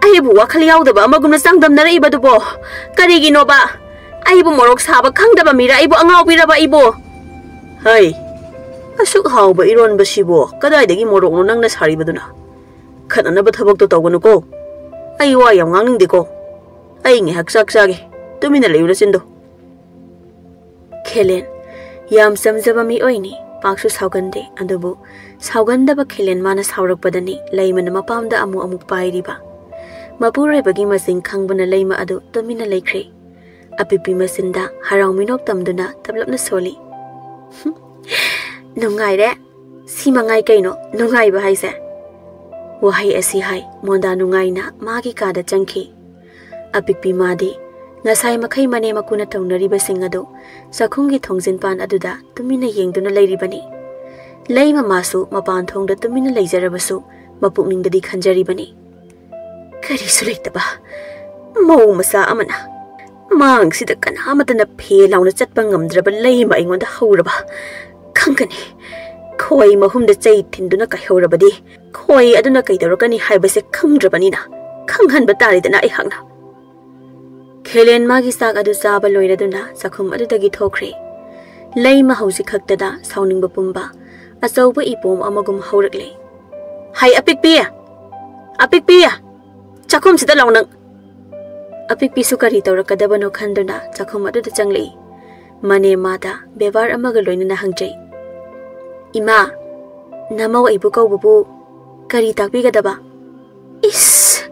ꯑꯩꯕꯨ ꯋꯥꯈꯜ ꯌꯥꯎꯗꯕ ꯑꯃꯒꯨꯝꯅ ꯆꯥꯡꯗꯝꯅꯔꯛꯏꯕꯗꯨꯕꯣ? ꯀꯔꯤꯒꯤꯅꯣꯕ? ꯑꯩꯕꯨ ꯃꯣꯔꯣꯛ ꯁꯥꯕ ꯈꯪꯗꯕ ꯃꯤꯔ? ꯑꯩꯕꯨ ꯑꯉꯥꯎꯕꯤꯔꯕ ꯑꯩꯕꯨ? ꯍꯩ, ꯑꯁꯨꯛ ꯍꯥꯎꯕ ꯏꯔꯣꯟꯕꯁꯤꯕꯨ ꯀꯗꯥꯏꯗꯒꯤ ꯃꯣꯔꯣꯛꯅꯣ ꯅꯪꯅ ꯁꯥꯔꯤꯕꯗꯨꯅ? ꯈꯠꯅꯅꯕ ꯊꯕꯛꯇꯣ ꯇꯧꯒꯅꯨꯀꯣ꯫ ꯑꯩ ꯋꯥ ꯌꯥꯝ ꯉꯥꯡꯅꯤꯡꯗꯦꯀꯣ꯫ ꯑꯩ ꯉꯥꯏꯍꯥꯛ ꯆꯥꯛ ꯆꯥꯒꯦ꯫ ꯇꯨꯃꯤꯟꯅ ꯂꯩꯌꯨ ꯅꯆꯤꯟꯗꯣ꯫ ꯈꯦꯂꯦꯟ ꯌꯥꯝ ꯆꯝꯖꯕ ꯃꯤꯑꯣꯏꯅꯤ, ꯄꯥꯛꯁꯨ ꯁꯥꯎꯒꯟꯗꯦ꯫ ꯑꯗꯨꯕꯨ ꯁꯥꯎꯒꯟꯗꯕ ꯈꯦꯂꯦꯟ ꯃꯥꯅ ꯁꯥꯎꯔꯛꯄꯗꯅꯤ ꯂꯩꯃꯅ ꯃꯄꯥꯝꯗ ꯑꯃꯨꯛ ꯑꯃꯨꯛ ꯄꯥꯏꯔꯤꯕ꯫ ꯃꯄꯨꯔꯣꯏꯕꯒꯤ ꯃꯁꯤꯡ ꯈꯪꯕꯅ ꯂꯩꯃ ꯑꯗꯨ ꯇꯨꯃꯤꯟꯅ ꯂꯩꯈ꯭ꯔꯦ꯫ ꯑꯄꯤꯛꯄꯤ ꯃꯆꯤꯟꯗ ꯍꯔꯥꯎ ꯃꯤꯅꯣꯛ ꯇꯝꯗꯨꯅ ꯇꯞꯂꯞꯅ ꯁꯣꯜꯂꯤ꯫ "ꯅꯨꯡꯉꯥꯏꯔꯦ꯫ ꯁꯤ ꯃꯉꯥꯏ ꯀꯩꯅꯣ ꯅꯨꯡꯉꯥꯏꯕ ꯍꯥꯏꯁꯦ?" ꯋꯥꯍꯩ ꯑꯁꯤ ꯍꯥꯏ ꯃꯣꯟꯗꯥ ꯅꯨꯡꯉꯥꯏꯅ ꯃꯥꯒꯤ ꯀꯥꯗ ꯆꯪꯈꯤ꯫ ꯑꯄꯤꯛꯄꯤ ꯃꯥꯗꯤ ꯉꯁꯥꯏ ꯃꯈꯩ ꯃꯅꯦꯝ ꯃꯀꯨꯅ ꯇꯧꯅꯔꯤꯕꯁꯤꯡ ꯑꯗꯨ ꯆꯥꯛꯈꯨꯝꯒꯤ ꯊꯣꯡꯖꯤꯟꯄꯥꯟ ꯑꯗꯨꯗ ꯇꯨꯃꯤꯟꯅ ꯌꯦꯡꯗꯨꯅ ꯂꯩꯔꯤꯕꯅꯤ꯫ ꯂꯩꯃ ꯃꯥꯁꯨ ꯃꯄꯥꯟ ꯊꯣꯡꯗ ꯇꯨꯃꯤꯟꯅ ꯂꯩꯖꯔꯕꯁꯨ ꯃꯄꯨꯛꯅꯤꯡꯗꯗꯤ ꯈꯟꯖꯔꯤꯕꯅꯤ꯫ "ꯀꯔꯤꯁꯨ ꯂꯩꯇꯕ ꯃꯧ ꯃꯆꯥ ꯑꯃꯅ ꯃꯥꯡꯁꯤꯗ ꯀꯅꯥꯃꯠꯇꯅ ꯐꯦ ꯂꯥꯎꯅ ꯆꯠꯄ ꯉꯝꯗ꯭ꯔꯕ ꯂꯩꯃ ꯑꯩꯉꯣꯟꯗ ꯍꯧꯔꯕ ꯈꯪꯒꯅꯤ꯫ ꯈꯣꯏ ꯃꯍꯨꯝꯗ ꯆꯩ ꯊꯤꯟꯗꯨꯅ ꯀꯥꯏꯍꯧꯔꯕꯗꯤ ꯈꯣꯏ ꯑꯗꯨꯅ ꯀꯩꯗꯧꯔꯛꯀꯅꯤ ꯍꯥꯏꯕꯁꯦ ꯈꯪꯗ꯭ꯔꯕꯅꯤꯅ ꯈꯪꯍꯟꯕ ꯇꯥꯔꯦꯗꯅ ꯑꯩꯍꯥꯛꯅ꯫ ꯈꯦꯂꯦꯟ ꯃꯥꯒꯤ ꯆꯥꯛ ꯑꯗꯨ ꯆꯥꯕ ꯂꯣꯏꯔꯗꯨꯅ ꯆꯥꯛꯈꯨꯝ ꯑꯗꯨꯗꯒꯤ ꯊꯣꯛꯈ꯭ꯔꯦ꯫ ꯂꯩꯃ ꯍꯧꯖꯤꯛ ꯈꯛꯇꯗ ꯁꯥꯎꯅꯤꯡꯕ ꯄꯨꯝꯕ ꯑꯆꯧꯕ ꯏꯄꯣꯝ ꯑꯃꯒꯨꯝ ꯍꯧꯔꯛꯂꯦ꯫ "ꯍꯩ ꯑꯄꯤꯛꯄꯤ! ꯑꯄꯤꯛꯄꯤ! ꯆꯥꯛꯈꯨꯝꯁꯤꯗ ꯂꯥꯎ ꯅꯪ!" ꯑꯄꯤꯛꯄꯤꯁꯨ ꯀꯔꯤ ꯇꯧꯔꯛꯀꯗꯕꯅꯣ ꯈꯟꯗꯨꯅ ꯆꯥꯛꯈꯨꯝ ꯑꯗꯨꯗ ꯆꯪꯂꯛꯏ꯫ ꯃꯅꯦ ꯃꯥꯗ ꯕꯦꯕꯥꯔ ꯑꯃꯒ ꯂꯣꯏꯅꯅ ꯍꯪꯖꯩ꯫ "ꯏꯃꯥ, ꯅꯃꯧ ꯑꯩꯕꯨ ꯀꯧꯕꯕꯨ ꯀꯔꯤ ꯇꯥꯛꯄꯤꯒꯗꯕ?" "ꯏꯁ!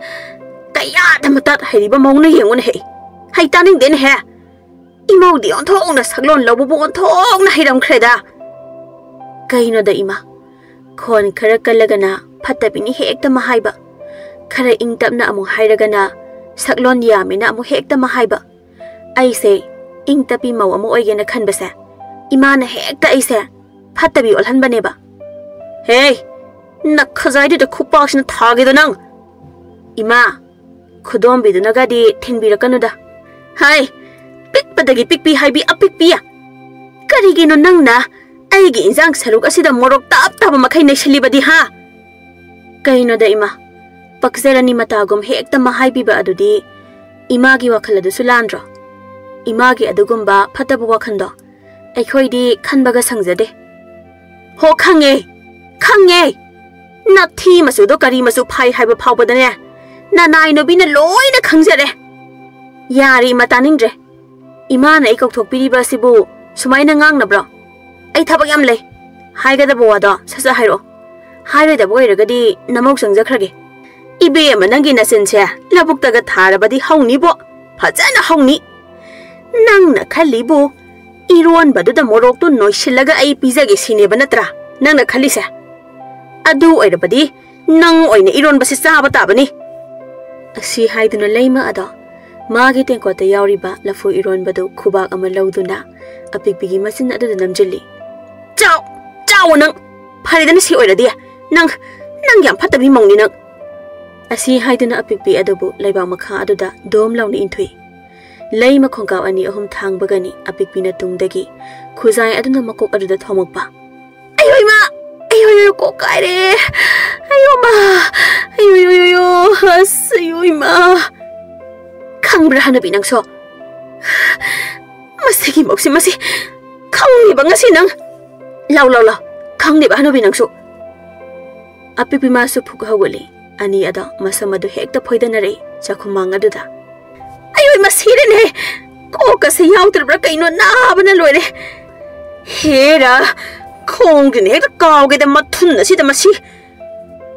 ꯀꯌꯥꯗ ꯃꯇꯥꯠ ꯍꯩꯔꯤꯕ ꯃꯑꯣꯡꯅ ꯌꯦꯡꯉꯨꯅꯦꯍꯦ! ꯍꯩ ꯇꯥꯅꯤꯡꯗꯦꯅꯦꯍꯦ! ꯏꯃꯧꯗꯤ ꯑꯣꯟꯊꯣꯛꯅ ꯁꯛꯂꯣꯟ ꯂꯧꯕꯕꯨ ꯑꯣꯟꯊꯣꯛꯅ ꯍꯩꯔꯝꯈ꯭ꯔꯦꯗ!" "ꯀꯩꯅꯣꯗ ꯏꯃꯥ, ꯈꯣꯟ ꯈꯔ ꯀꯜꯂꯒꯅ ꯐꯠꯇꯕꯤꯅꯤ ꯍꯦꯛꯇ ꯃꯍꯥꯏꯕ, ꯈꯔ ꯏꯪ ꯇꯞꯅ ꯑꯃꯨꯛ ꯍꯥꯏꯔꯒꯅ ꯁꯛꯂꯣꯟ ꯌꯥꯝꯃꯤꯅ ꯑꯃꯨꯛ ꯍꯦꯛꯇ ꯃꯍꯥꯏꯕ꯫ ꯑꯩꯁꯦ ꯏꯪ ꯇꯞꯄꯤ ꯃꯧ ꯑꯃ ꯑꯣꯏꯒꯦꯅ ꯈꯟꯕꯁꯦ ꯏꯃꯥꯅ ꯍꯦꯛꯇ ꯑꯩꯁꯦ ꯐꯠꯇꯕꯤ ꯑꯣꯜꯍꯟꯕꯅꯦꯕ꯫" "ꯍꯦ, ꯅꯈꯖꯥꯏꯗꯨꯗ ꯈꯨꯄꯥꯛꯁꯤꯅ ꯊꯥꯒꯦꯗ ꯅꯪ!" "ꯏꯃꯥ, ꯈꯨꯗꯣꯝꯕꯤꯗꯨꯅꯒꯗꯤ ꯊꯤꯟꯕꯤꯔꯛꯀꯅꯨꯗ꯫ ꯍꯥꯏ, ꯄꯤꯛꯄꯗꯒꯤ ꯄꯤꯛꯄꯤ ꯍꯥꯏꯕꯤ ꯑꯄꯤꯛꯄꯤ! ꯀꯔꯤꯒꯤꯅꯣ ꯅꯪꯅ ꯑꯩꯒꯤ ꯏꯟꯖꯥꯡ ꯁꯔꯨꯛ ꯑꯁꯤꯗ ꯃꯣꯔꯣꯛ ꯇꯥꯞ ꯇꯥꯕ ꯃꯈꯩ ꯅꯩꯁꯤꯜꯂꯤꯕꯗꯤ, ꯍꯥ?" "ꯀꯩꯅꯣꯗ ꯏꯃꯥ, ꯄꯛꯆꯔꯅꯤ ꯃꯇꯥꯒꯨꯝ ꯍꯦꯛꯇ ꯃꯍꯥꯏꯕꯤꯕ ꯑꯗꯨꯗꯤ ꯏꯃꯥꯒꯤ ꯋꯥꯈꯜ ꯑꯗꯨꯁꯨ ꯂꯥꯟꯗ꯭ꯔꯣ? ꯏꯃꯥꯒꯤ ꯑꯗꯨꯒꯨꯝꯕ ꯐꯠꯇꯕ ꯋꯥꯈꯜꯗꯣ ꯑꯩꯈꯣꯏꯗꯤ ꯈꯟꯕꯒ ꯁꯪꯖꯗꯦ꯫" "ꯍꯣ, ꯈꯪꯉꯦ, ꯈꯪꯉꯦ! ꯅꯊꯤ ꯃꯆꯨꯗꯣ ꯀꯔꯤ ꯃꯆꯨ ꯐꯥꯏ ꯍꯥꯏꯕ ꯐꯥꯎꯕꯗꯅꯦ ꯅꯅꯥꯏ ꯅꯨꯕꯤꯅ ꯂꯣꯏꯅ ꯈꯪꯖꯔꯦ꯫ ꯌꯥꯔꯦ ꯏꯃꯥ, ꯇꯥꯅꯤꯡꯗ꯭ꯔꯦ꯫ ꯏꯃꯥꯅ ꯑꯩ ꯀꯧꯊꯣꯛꯄꯤꯔꯤꯕ ꯑꯁꯤꯕꯨ ꯁꯨꯃꯥꯏꯅ ꯉꯥꯡꯅꯕ꯭ꯔꯣ? ꯑꯩ ꯊꯕꯛ ꯌꯥꯝ ꯂꯩ꯫ ꯍꯥꯏꯒꯗꯕ ꯋꯥꯗꯣ ꯁꯠ ꯁꯠ ꯍꯥꯏꯔꯛꯑꯣ꯫ ꯍꯥꯏꯔꯣꯏꯗꯕ ꯑꯣꯏꯔꯒꯗꯤ ꯅꯃꯧ ꯆꯪꯖꯈ꯭ꯔꯒꯦ꯫" "ꯏꯕꯦꯝꯃ, ꯅꯪꯒꯤ ꯅꯆꯤꯟꯁꯦ ꯂꯧꯕꯨꯛꯇꯒ ꯊꯥꯔꯕꯗꯤ ꯍꯧꯅꯤꯕꯣ, ꯐꯖꯅ ꯍꯧꯅꯤ꯫ ꯅꯪꯅ ꯈꯜꯂꯤꯕꯨ ꯏꯔꯣꯟꯕꯗꯨꯗ ꯃꯣꯔꯣꯛꯇꯨ ꯅꯣꯏꯁꯤꯜꯂꯒ ꯑꯩ ꯄꯤꯖꯒꯦ ꯁꯤꯅꯦꯕ ꯅꯠꯇ꯭ꯔꯥ ꯅꯪꯅ ꯈꯜꯂꯤꯁꯦ? ꯑꯗꯨ ꯑꯣꯏꯔꯕꯗꯤ ꯅꯪ ꯑꯣꯏꯅ ꯏꯔꯣꯟꯕꯁꯤ ꯆꯥꯕ ꯇꯥꯕꯅꯤ꯫" ꯑꯁꯤ ꯍꯥꯏꯗꯨꯅ ꯂꯩꯃ ꯑꯗꯣ ꯃꯥꯒꯤ ꯇꯦꯡꯀꯣꯠꯇ ꯌꯥꯎꯔꯤꯕ ꯂꯐꯨ ꯏꯔꯣꯟꯕꯗꯨ ꯈꯨꯕꯥꯛ ꯑꯃ ꯂꯧꯗꯨꯅ ꯑꯄꯤꯛꯄꯤꯒꯤ ꯃꯆꯤꯟ ꯑꯗꯨꯗ ꯅꯝꯖꯤꯜꯂꯤ꯫ "ꯆꯥꯎ, ꯆꯥꯎ ꯅꯪ! ꯐꯔꯦꯗꯅ ꯁꯤ ꯑꯣꯏꯔꯗꯤ꯫ ꯅꯪ, ꯅꯪ ꯌꯥꯝ ꯐꯠꯇꯕꯤ ꯃꯧꯅꯤ ꯅꯪ!" ꯑꯁꯤ ꯍꯥꯏꯗꯨꯅ ꯑꯄꯤꯛꯄꯤ ꯑꯗꯨꯕꯨ ꯂꯩꯕꯥꯛ ꯃꯈꯥ ꯑꯗꯨꯗ ꯗꯣꯝ ꯂꯥꯎꯅ ꯏꯟꯊꯨꯏ꯫ ꯂꯩꯃ ꯈꯣꯡꯀꯥꯞ ꯑꯅꯤ ꯑꯍꯨꯝ ꯊꯥꯡꯕꯒꯅꯤ ꯑꯄꯤꯛꯄꯤꯅ ꯇꯨꯡꯗꯒꯤ ꯈꯨꯖꯥꯏ ꯑꯗꯨꯅ ꯃꯀꯣꯛ ꯑꯗꯨꯗ ꯊꯣꯝꯃꯛꯄ꯫ ꯑꯌꯣ ꯏꯃꯥ! ꯑꯌꯣ, ꯑꯌꯣ, ꯀꯣꯛ ꯀꯥꯏꯔꯦ! ꯑꯌꯣ ꯃꯥ! ꯑꯌꯣ, ꯑꯌꯣ, ꯑꯌꯣ, ꯑꯁ, ꯑꯌꯣ ꯏꯃꯥ! ꯈꯪꯕ꯭ꯔꯥ ꯍꯅꯨꯕꯤ ꯅꯪꯁꯨ? ꯃꯁꯤꯒꯤ ꯃꯧꯁꯤ, ꯃꯁꯤ ꯈꯪꯅꯤꯕ ꯉꯁꯤ ꯅꯪ꯫ ꯂꯥꯎ, ꯂꯥꯎ, ꯂꯥꯎ, ꯈꯪꯅꯤꯕ ꯍꯅꯨꯕꯤ ꯅꯪꯁꯨ꯫ ꯑꯄꯤꯛꯄꯤ ꯃꯥꯁꯨ ꯐꯨꯛ ꯍꯧꯒꯠꯂꯤ꯫ ꯑꯅꯤ ꯑꯗꯣ ꯃꯁꯝ ꯑꯗꯨ ꯍꯦꯛꯇ ꯐꯣꯏꯗꯅꯔꯛꯏ ꯆꯥꯛꯈꯨꯝꯃꯥꯡ ꯑꯗꯨꯗ꯫ ꯑꯌꯣ ꯏꯃꯥ, ꯁꯤꯔꯦꯅꯦ! ꯀꯣꯛꯀꯁꯦ ꯌꯥꯎꯗ꯭ꯔꯕ꯭ꯔꯥ ꯀꯩꯅꯣ, ꯅꯥꯕꯅ ꯂꯣꯏꯔꯦ! ꯍꯦꯔꯥ, ꯈꯣꯡꯗꯨꯅ ꯍꯦꯛꯇ ꯀꯥꯎꯒꯦꯗ, ꯃꯊꯨꯟ ꯑꯁꯤꯗ ꯃꯁꯤ꯫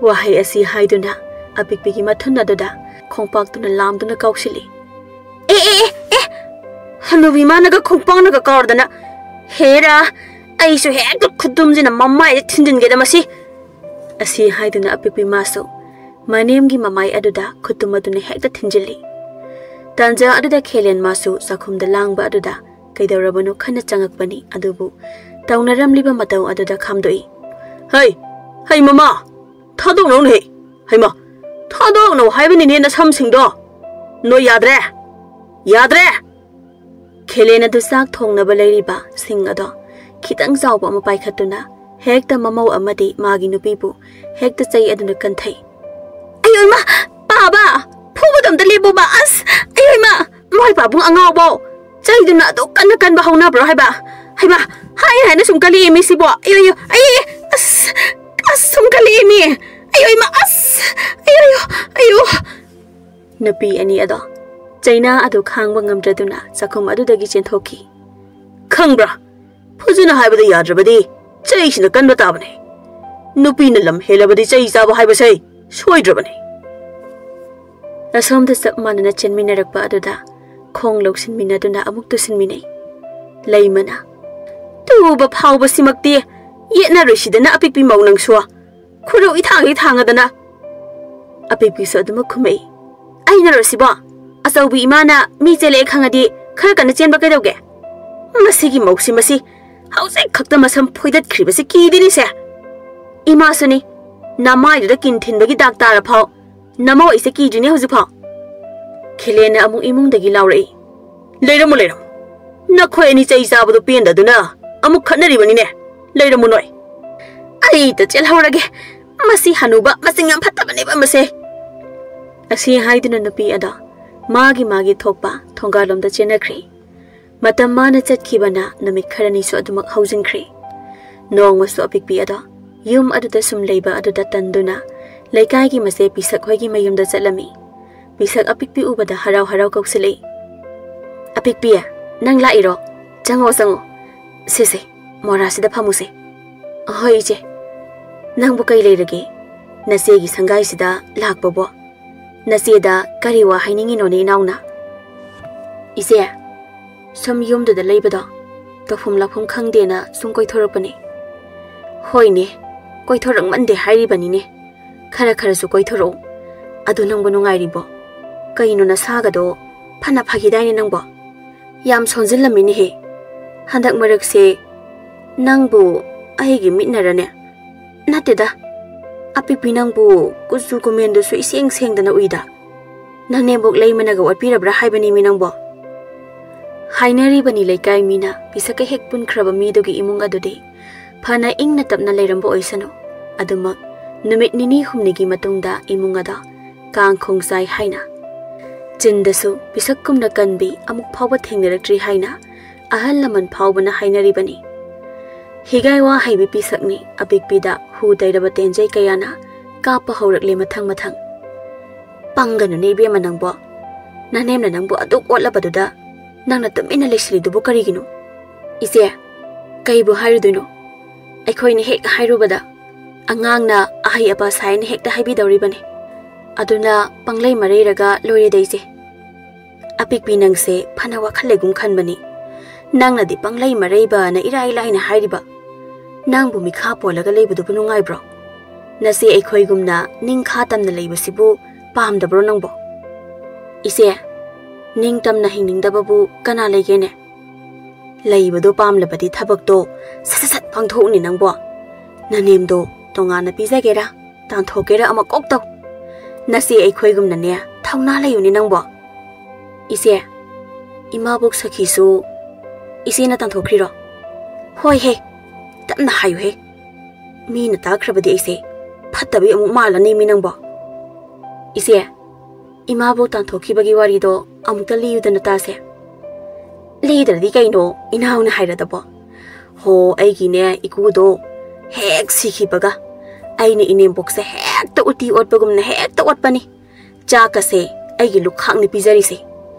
ꯋꯥꯍꯩ ꯑꯁꯤ ꯍꯥꯏꯗꯨꯅ ꯑꯄꯤꯛꯄꯤꯒꯤ ꯃꯊꯨꯟ ꯑꯗꯨꯗ ꯈꯣꯡꯄꯥꯛꯇꯨꯅ ꯂꯥꯝꯗꯨꯅ ꯀꯥꯎꯁꯤꯜꯂꯤ꯫ ꯑꯦ, ꯑꯦ, ꯑꯦ, ꯑꯦ! ꯍꯅꯨꯕꯤ ꯃꯥꯅꯒ ꯈꯣꯡꯄꯥꯛꯅꯒ ꯀꯥꯎꯔꯗꯅ! ꯍꯦꯔꯥ, ꯑꯩꯁꯨ ꯍꯦꯛꯇ ꯈꯨꯇꯨꯝꯁꯤꯅ ꯃꯃꯥꯏꯗ ꯊꯤꯟꯖꯤꯟꯒꯦꯗ ꯃꯁꯤ! ꯑꯁꯤ ꯍꯥꯏꯗꯨꯅ ꯑꯄꯤꯛꯄꯤ ꯃꯥꯁꯨ ꯃꯅꯦꯝꯒꯤ ꯃꯃꯥꯏ ꯑꯗꯨꯗ ꯈꯨꯇꯨꯝ ꯑꯗꯨꯅ ꯍꯦꯛꯇ ꯊꯤꯟꯖꯤꯜꯂꯤ꯫ ꯇꯥꯟꯖꯥ ꯑꯗꯨꯗ ꯈꯦꯂꯦꯟ ꯃꯥꯁꯨ ꯆꯥꯛꯈꯨꯝꯗ ꯂꯥꯡꯕ ꯑꯗꯨꯗ ꯀꯩꯗꯧꯔꯕꯅꯣ ꯈꯟꯅ ꯆꯪꯉꯛꯄꯅꯤ, ꯑꯗꯨꯕꯨ ꯇꯧꯅꯔꯝꯂꯤꯕ ꯃꯇꯧ ꯑꯗꯨꯗ ꯈꯥꯝꯗꯣꯛꯏ꯫ "ꯍꯩ, ꯍꯩ ꯃꯃꯥ, ꯊꯥꯗꯣꯛꯅꯧꯅꯦꯍꯦ! ꯍꯩꯃ, ꯊꯥꯗꯣꯛꯅꯧ ꯍꯥꯏꯕꯅꯤꯅꯦ ꯅꯁꯝꯁꯤꯡꯗꯣ! ꯅꯣꯏ ꯌꯥꯗ꯭ꯔꯦ! ꯌꯥꯗ꯭ꯔꯦ!" ꯈꯦꯂꯦꯟ ꯑꯗꯨ ꯆꯥꯛ ꯊꯣꯡꯅꯕ ꯂꯩꯔꯤꯕ ꯁꯤꯡ ꯑꯗꯣ ꯈꯤꯇꯪ ꯆꯥꯎꯕ ꯑꯃ ꯄꯥꯏꯈꯠꯇꯨꯅ ꯍꯦꯛꯇ ꯃꯃꯧ ꯑꯃꯗꯤ ꯃꯥꯒꯤ ꯅꯨꯄꯤꯕꯨ ꯍꯦꯛꯇ ꯆꯩ ꯑꯗꯨꯅ ꯀꯟꯊꯩ꯫ "ꯑꯌꯣ ꯏꯃꯥ! ꯄꯥꯕ! ꯐꯨꯕꯗꯣ ꯑꯝꯇ ꯂꯦꯞꯄꯣꯕ! ꯑꯁ! ꯑꯌꯣ ꯏꯃꯥ! ꯃꯣꯏ ꯄꯥꯕꯨꯡ ꯑꯉꯥꯎꯕꯧ! ꯆꯩꯗꯨꯅ ꯑꯗꯨꯛ ꯀꯟꯅ ꯀꯟꯕ ꯍꯧꯅꯕ꯭ꯔꯣ ꯍꯥꯏꯕ? ꯍꯩꯃꯥ! ꯍꯥꯏ ꯍꯥꯏꯅ ꯁꯨꯝ ꯀꯜꯂꯛꯑꯦ ꯃꯤ ꯁꯤꯕꯣ! ꯑꯌꯣ, ꯑꯌꯣ! ꯑꯩ! ꯑꯁ! ꯑꯁ! ꯁꯨꯝ ꯀꯜꯂꯛꯑꯦ ꯃꯤ! ꯑꯌꯣ ꯏꯃꯥ! ꯑꯁ! ꯑꯌꯣ, ꯑꯌꯣ! ꯑꯌꯣ!" ꯅꯨꯄꯤ ꯑꯅꯤ ꯑꯗꯣ ꯆꯩꯅꯥ ꯑꯗꯨ ꯈꯥꯡꯕ ꯉꯝꯗ꯭ꯔꯗꯨꯅ ꯆꯥꯛꯈꯨꯝ ꯑꯗꯨꯗꯒꯤ ꯆꯦꯟꯊꯣꯛꯈꯤ꯫ "ꯈꯪꯕ꯭ꯔꯥ? ꯐꯨꯖꯅ ꯍꯥꯏꯕꯗ ꯌꯥꯗ꯭ꯔꯕꯗꯤ ꯆꯩꯁꯤꯅ ꯀꯟꯕ ꯇꯥꯕꯅꯤ꯫ ꯅꯨꯄꯤꯅ ꯂꯝ ꯍꯦꯜꯂꯕꯗꯤ ꯆꯩ ꯆꯥꯕ ꯍꯥꯏꯕꯁꯦ ꯁꯣꯏꯗ꯭ꯔꯕꯅꯤ꯫" ꯑꯁꯣꯝꯗ ꯆꯞ ꯃꯥꯟꯅꯅ ꯆꯦꯟꯃꯤꯟꯅꯔꯛꯄ ꯑꯗꯨꯗ ꯈꯣꯡ ꯂꯧꯁꯤꯟꯃꯤꯟꯅꯗꯨꯅ ꯑꯃꯨꯛ ꯇꯨꯁꯤꯟꯃꯤꯟꯅꯩ꯫ ꯂꯩꯃꯅ, "ꯇꯨꯕ ꯐꯥꯎꯕꯁꯤꯃꯛꯇꯤ ꯌꯦꯠꯅꯔꯣꯏꯁꯤꯗꯅ ꯑꯄꯤꯛꯄꯤ ꯃꯧ ꯅꯪꯁꯨ꯫ ꯈꯨꯔꯧ ꯏꯊꯥꯡ ꯍꯦꯛ ꯊꯥꯡꯉꯗꯅ꯫" ꯑꯄꯤꯛꯄꯤꯁꯨ ꯑꯗꯨꯃꯛ ꯈꯨꯝꯃꯛꯏ꯫ "ꯑꯩꯅꯔꯣ ꯁꯤꯕꯣ? ꯑꯆꯧꯕꯤ ꯏꯃꯥꯅ ꯃꯤ ꯆꯦꯜꯂꯛꯑꯦ ꯈꯪꯉꯗꯤ ꯈꯔ ꯀꯟꯅ ꯆꯦꯟꯕ ꯀꯩꯗꯧꯒꯦ? ꯃꯁꯤꯒꯤ ꯃꯧꯁꯤ ꯃꯁꯤ ꯍꯧꯖꯤꯛ ꯈꯛꯇ ꯃꯁꯝ ꯐꯣꯏꯗꯠꯈ꯭ꯔꯤꯕꯁꯤ ꯀꯤꯗꯦꯅꯦꯁꯦ꯫ ꯏꯃꯥꯁꯨꯅꯤ, ꯅꯃꯥꯏꯗꯨꯗ ꯀꯤꯟ ꯊꯤꯟꯕꯒꯤ ꯗꯥꯛ ꯇꯥꯔ ꯐꯥꯎ ꯅꯃꯧ ꯑꯩꯁꯦ ꯀꯤꯗ꯭ꯔꯤꯅꯦ ꯍꯧꯖꯤꯛꯐꯥꯎ꯫" ꯈꯦꯂꯦꯟꯅ ꯑꯃꯨꯛ ꯏꯃꯨꯡꯗꯒꯤ ꯂꯥꯎꯔꯛꯏ꯫ "ꯂꯩꯔꯝꯃꯨ, ꯂꯩꯔꯝꯃꯨ꯫ ꯅꯈꯣꯏ ꯑꯅꯤ ꯆꯩ ꯆꯥꯕꯗꯣ ꯄꯦꯟꯗꯗꯨꯅ ꯑꯃꯨꯛ ꯈꯠꯅꯔꯤꯕꯅꯤꯅꯦ꯫ ꯂꯩꯔꯝꯃꯨ ꯅꯣꯏ꯫" ꯑꯩꯗ ꯆꯦꯜꯍꯧꯔꯒꯦ꯫ ꯃꯁꯤ ꯍꯅꯨꯕ ꯃꯆꯤꯡ ꯌꯥꯝ ꯐꯠꯇꯕꯅꯦꯕ ꯃꯁꯦ꯫" ꯑꯁꯤ ꯍꯥꯏꯗꯨꯅ ꯅꯨꯄꯤ ꯑꯗꯣ ꯃꯥꯒꯤ ꯃꯥꯒꯤ ꯊꯣꯛꯄ ꯊꯣꯡꯒꯥꯜꯂꯣꯝꯗ ꯆꯦꯟꯅꯈ꯭ꯔꯦ꯫ ꯃꯇꯝ ꯃꯥꯅ ꯆꯠꯈꯤꯕꯅ ꯅꯨꯃꯤꯠ ꯈꯔꯅꯤꯁꯨ ꯑꯗꯨꯃꯛ ꯍꯧꯖꯤꯟꯈ꯭ꯔꯦ꯫ ꯅꯣꯡꯃꯁꯨ ꯑꯄꯤꯛꯄꯤ ꯑꯗꯣ ꯌꯨꯝ ꯑꯗꯨꯗ ꯁꯨꯝ ꯂꯩꯕ ꯑꯗꯨꯗ ꯇꯟꯗꯨꯅ ꯂꯩꯀꯥꯏꯒꯤ ꯃꯆꯦ ꯄꯤꯁꯛ ꯍꯣꯏꯒꯤ ꯃꯌꯨꯝꯗ ꯆꯠꯂꯝꯃꯤ꯫ ꯄꯤꯁꯛ ꯑꯄꯤꯛꯄꯤ ꯎꯕꯗ ꯍꯔꯥꯎ ꯍꯔꯥꯎ ꯀꯧꯁꯤꯜꯂꯛꯏ꯫ "ꯑꯄꯤꯛꯄꯤ, ꯅꯪ ꯂꯥꯛꯏꯔꯣ? ꯆꯪꯉꯣ, ꯆꯪꯉꯣ꯫ ꯁꯦ, ꯁꯦ, ꯃꯣꯔꯥꯁꯤꯗ ꯐꯝꯃꯨꯁꯦ꯫" "ꯍꯣꯏ, ꯏꯆꯦ꯫ ꯅꯪꯕꯨ ꯀꯩ ꯂꯩꯔꯒꯦ? ꯅꯆꯦꯒꯤ ꯁꯪꯒꯥꯏꯁꯤꯗ ꯂꯥꯛꯄꯕꯣ? ꯅꯆꯦꯗ ꯀꯔꯤ ꯋꯥ ꯍꯥꯏꯅꯤꯡꯉꯤꯅꯣꯅꯦ, ꯏꯅꯥꯎꯅ?" "ꯏꯆꯦ, ꯁꯨꯝ ꯌꯨꯝꯗꯨꯗ ꯂꯩꯕꯗꯣ ꯇꯧꯐꯝ ꯂꯥꯛꯐꯝ ꯈꯪꯗꯦꯅ ꯁꯨꯝ ꯀꯣꯏꯊꯣꯔꯛꯄꯅꯦ꯫" "ꯍꯣꯏꯅꯦ, ꯀꯣꯏꯊꯣꯔꯛꯃꯟꯗꯦ ꯍꯥꯏꯔꯤꯕꯅꯤꯅꯦ꯫ ꯈꯔ ꯈꯔꯁꯨ ꯀꯣꯏꯊꯣꯔꯛꯎ꯫ ꯑꯗꯨ ꯅꯪꯕꯨ ꯅꯨꯡꯉꯥꯏꯔꯤꯕꯣ? ꯀꯩꯅꯣ, ꯅꯁꯥꯒꯗꯣ ꯐꯅ ꯐꯈꯤꯗꯥꯏꯅꯦ ꯅꯪꯕꯣ? ꯌꯥꯝ ꯁꯣꯟꯖꯤꯜꯂꯝꯃꯤꯅꯦꯍꯦ ꯍꯟꯗꯛ ꯃꯔꯛꯁꯦ꯫ ꯅꯪꯕꯨ ꯑꯩꯒꯤ ꯃꯤꯠꯅꯔꯅꯦ? ꯅꯠꯇꯦꯗ, ꯑꯄꯤꯛꯄꯤ, ꯅꯪꯕꯨ ꯀꯨꯆꯨ ꯀꯨꯃꯦꯟꯗꯨꯁꯨ ꯏꯁꯦꯡ ꯁꯦꯡꯗꯅ ꯎꯏꯗ꯫ ꯅꯅꯦꯝꯕꯣꯛ ꯂꯩꯃꯅꯒ ꯑꯣꯠꯄꯤꯔꯕ꯭ꯔꯥ ꯍꯥꯏꯕꯅꯤꯃꯤ ꯅꯪꯕꯣ?" ꯍꯥꯏꯅꯔꯤꯕꯅꯤ ꯂꯩꯀꯥꯏ ꯃꯤꯅ ꯄꯤꯁꯛꯀ ꯍꯦꯛ ꯄꯨꯟꯈ꯭ꯔꯕ ꯃꯤꯗꯨꯒꯤ ꯏꯃꯨꯡ ꯑꯗꯨꯗꯤ ꯐꯅ ꯏꯪꯅ ꯇꯞꯅ ꯂꯩꯔꯝꯕ ꯑꯣꯏꯁꯅꯨ꯫ ꯑꯗꯨꯃꯛ ꯅꯨꯃꯤꯠ ꯅꯤꯅꯤ ꯍꯨꯝꯅꯤꯒꯤ ꯃꯇꯨꯡꯗ ꯏꯃꯨꯡ ꯑꯗꯣ ꯀꯥꯡ ꯈꯣꯡ ꯆꯥꯏ ꯍꯥꯏꯅ, ꯆꯤꯟꯗꯁꯨ ꯄꯤꯁꯛꯀꯨꯝꯅ ꯀꯟꯕꯤ ꯑꯃꯨꯛ ꯐꯥꯎꯕ ꯊꯦꯡꯅꯔꯛꯇ꯭ꯔꯤ ꯍꯥꯏꯅ ꯑꯍꯜ ꯂꯃꯟ ꯐꯥꯎꯕꯅ ꯍꯥꯏꯅꯔꯤꯕꯅꯤ꯫ ꯍꯤꯒꯥꯏ ꯋꯥ ꯍꯩꯕꯤ ꯄꯤꯁꯛꯅꯤ ꯑꯄꯤꯛꯄꯤꯗ ꯍꯨ ꯇꯩꯔꯕ ꯇꯦꯟꯖꯩ ꯀꯌꯥꯅ ꯀꯥꯞꯄ ꯍꯧꯔꯛꯂꯦ ꯃꯊꯪ ꯃꯊꯪ꯫ "ꯄꯪꯒꯅꯨꯅꯦ ꯏꯕꯦꯝꯃ ꯅꯪꯕꯣ꯫ ꯅꯅꯦꯝꯅ ꯅꯪꯕꯨ ꯑꯗꯨꯛ ꯑꯣꯠꯂꯕꯗꯨꯗ ꯅꯪꯅ ꯇꯨꯃꯤꯟꯅ ꯂꯩꯁꯤꯜꯂꯤꯗꯨꯕꯨ ꯀꯔꯤꯒꯤꯅꯣ?" "ꯏꯆꯦ, ꯀꯩꯕꯨ ꯍꯥꯏꯔꯨꯗꯣꯏꯅꯣ? ꯑꯩꯈꯣꯏꯅ ꯍꯦꯛ ꯍꯥꯏꯔꯨꯕꯗ ꯑꯉꯥꯡꯅ ꯑꯍꯩ ꯑꯄꯥ ꯁꯥꯏꯅ ꯍꯦꯛꯇ ꯍꯥꯏꯕꯤꯗꯧꯔꯤꯕꯅꯤ꯫ ꯑꯗꯨꯅ ꯄꯪꯂꯩ ꯃꯔꯩꯔꯒ ꯂꯣꯏꯔꯦꯗ ꯏꯆꯦ꯫" "ꯑꯄꯤꯛꯄꯤ, ꯅꯪꯁꯦ ꯐꯅ ꯋꯥꯈꯜ ꯂꯩꯒꯨꯝ ꯈꯟꯕꯅꯤ꯫ ꯅꯪꯅꯗꯤ ꯄꯪꯂꯩ ꯃꯔꯩꯕꯅ ꯏꯔꯥꯏ ꯂꯥꯏꯅ ꯍꯥꯏꯔꯤꯕ꯫ ꯅꯪꯕꯨ ꯃꯤꯈꯥ ꯄꯣꯜꯂꯒ ꯂꯩꯕꯗꯨꯕꯨ ꯅꯨꯡꯉꯥꯏꯕ꯭ꯔꯣ? ꯅꯆꯦ ꯑꯩꯈꯣꯏꯒꯨꯝꯅ ꯅꯤꯡꯈꯥ ꯇꯝꯅ ꯂꯩꯕꯁꯤꯕꯨ ꯄꯥꯝꯗꯕ꯭ꯔꯣ ꯅꯪꯕꯣ?" "ꯏꯆꯦ, ꯅꯤꯡꯇꯝꯅ ꯍꯤꯡꯅꯤꯡꯗꯕꯕꯨ ꯀꯅꯥ ꯂꯩꯒꯦꯅꯦ? ꯂꯩꯕꯗꯣ ꯄꯥꯝꯂꯕꯗꯤ ꯊꯕꯛꯇꯣ ꯁꯠ ꯁꯠ ꯁꯠ ꯄꯥꯡꯊꯣꯛꯎꯅꯦ ꯅꯪꯕꯣ꯫ ꯅꯅꯦꯝꯗꯣ ꯇꯣꯉꯥꯟꯅ ꯄꯤꯖꯒꯦꯔꯥ, ꯇꯥꯟꯊꯣꯛꯀꯦꯔꯥ ꯑꯃ ꯀꯣꯛ ꯇꯧ꯫ ꯅꯆꯦ ꯑꯩꯈꯣꯏꯒꯨꯝꯅꯅꯦ ꯊꯧꯅꯥ ꯂꯩꯌꯨꯅꯦ ꯅꯪꯕꯣ꯫" "ꯏꯆꯦ, ꯏꯃꯥꯕꯣꯛ ꯁꯈꯤꯁꯨ ꯏꯆꯦꯅ ꯇꯥꯟꯊꯣꯛꯈ꯭ꯔꯤꯔꯣ?" "ꯍꯣꯏꯍꯦ, ꯇꯞꯅ ꯍꯥꯏꯌꯨꯍꯦ꯫ ꯃꯤꯅ ꯇꯥꯈ꯭ꯔꯕꯗꯤ ꯑꯩꯁꯦ ꯐꯠꯇꯕꯤ ꯑꯃꯨꯛ ꯃꯥꯜꯂꯅꯤ ꯃꯤ ꯅꯪꯕꯣ꯫ ꯏꯆꯦ, ꯏꯃꯥꯕꯨ ꯇꯥꯟꯊꯣꯛꯈꯤꯕꯒꯤ ꯋꯥꯔꯤꯗꯣ ꯑꯃꯨꯛꯇ ꯂꯤꯌꯨꯗꯅ ꯇꯥꯁꯦ꯫ ꯂꯤꯗ꯭ꯔꯗꯤ ꯀꯩꯅꯣ, ꯏꯅꯥꯎꯅ ꯍꯥꯏꯔꯗꯕꯣ꯫ ꯍꯣ, ꯑꯩꯒꯤꯅꯦ ꯏꯀꯨꯗꯣ ꯍꯦꯛ ꯁꯤꯈꯤꯕꯒ ꯑꯩꯅ ꯏꯅꯦꯝꯕꯣꯛꯁꯦ ꯍꯦꯛꯇ ꯎꯇꯤ ꯑꯣꯠꯄꯒꯨꯝꯅ ꯍꯦꯛꯇ ꯑꯣꯠꯄꯅꯤ꯫ ꯆꯥꯛꯀꯁꯦ ꯑꯩꯒꯤ ꯂꯨꯈꯥꯛꯅꯤ ꯄꯤꯖꯔꯤꯁꯦ꯫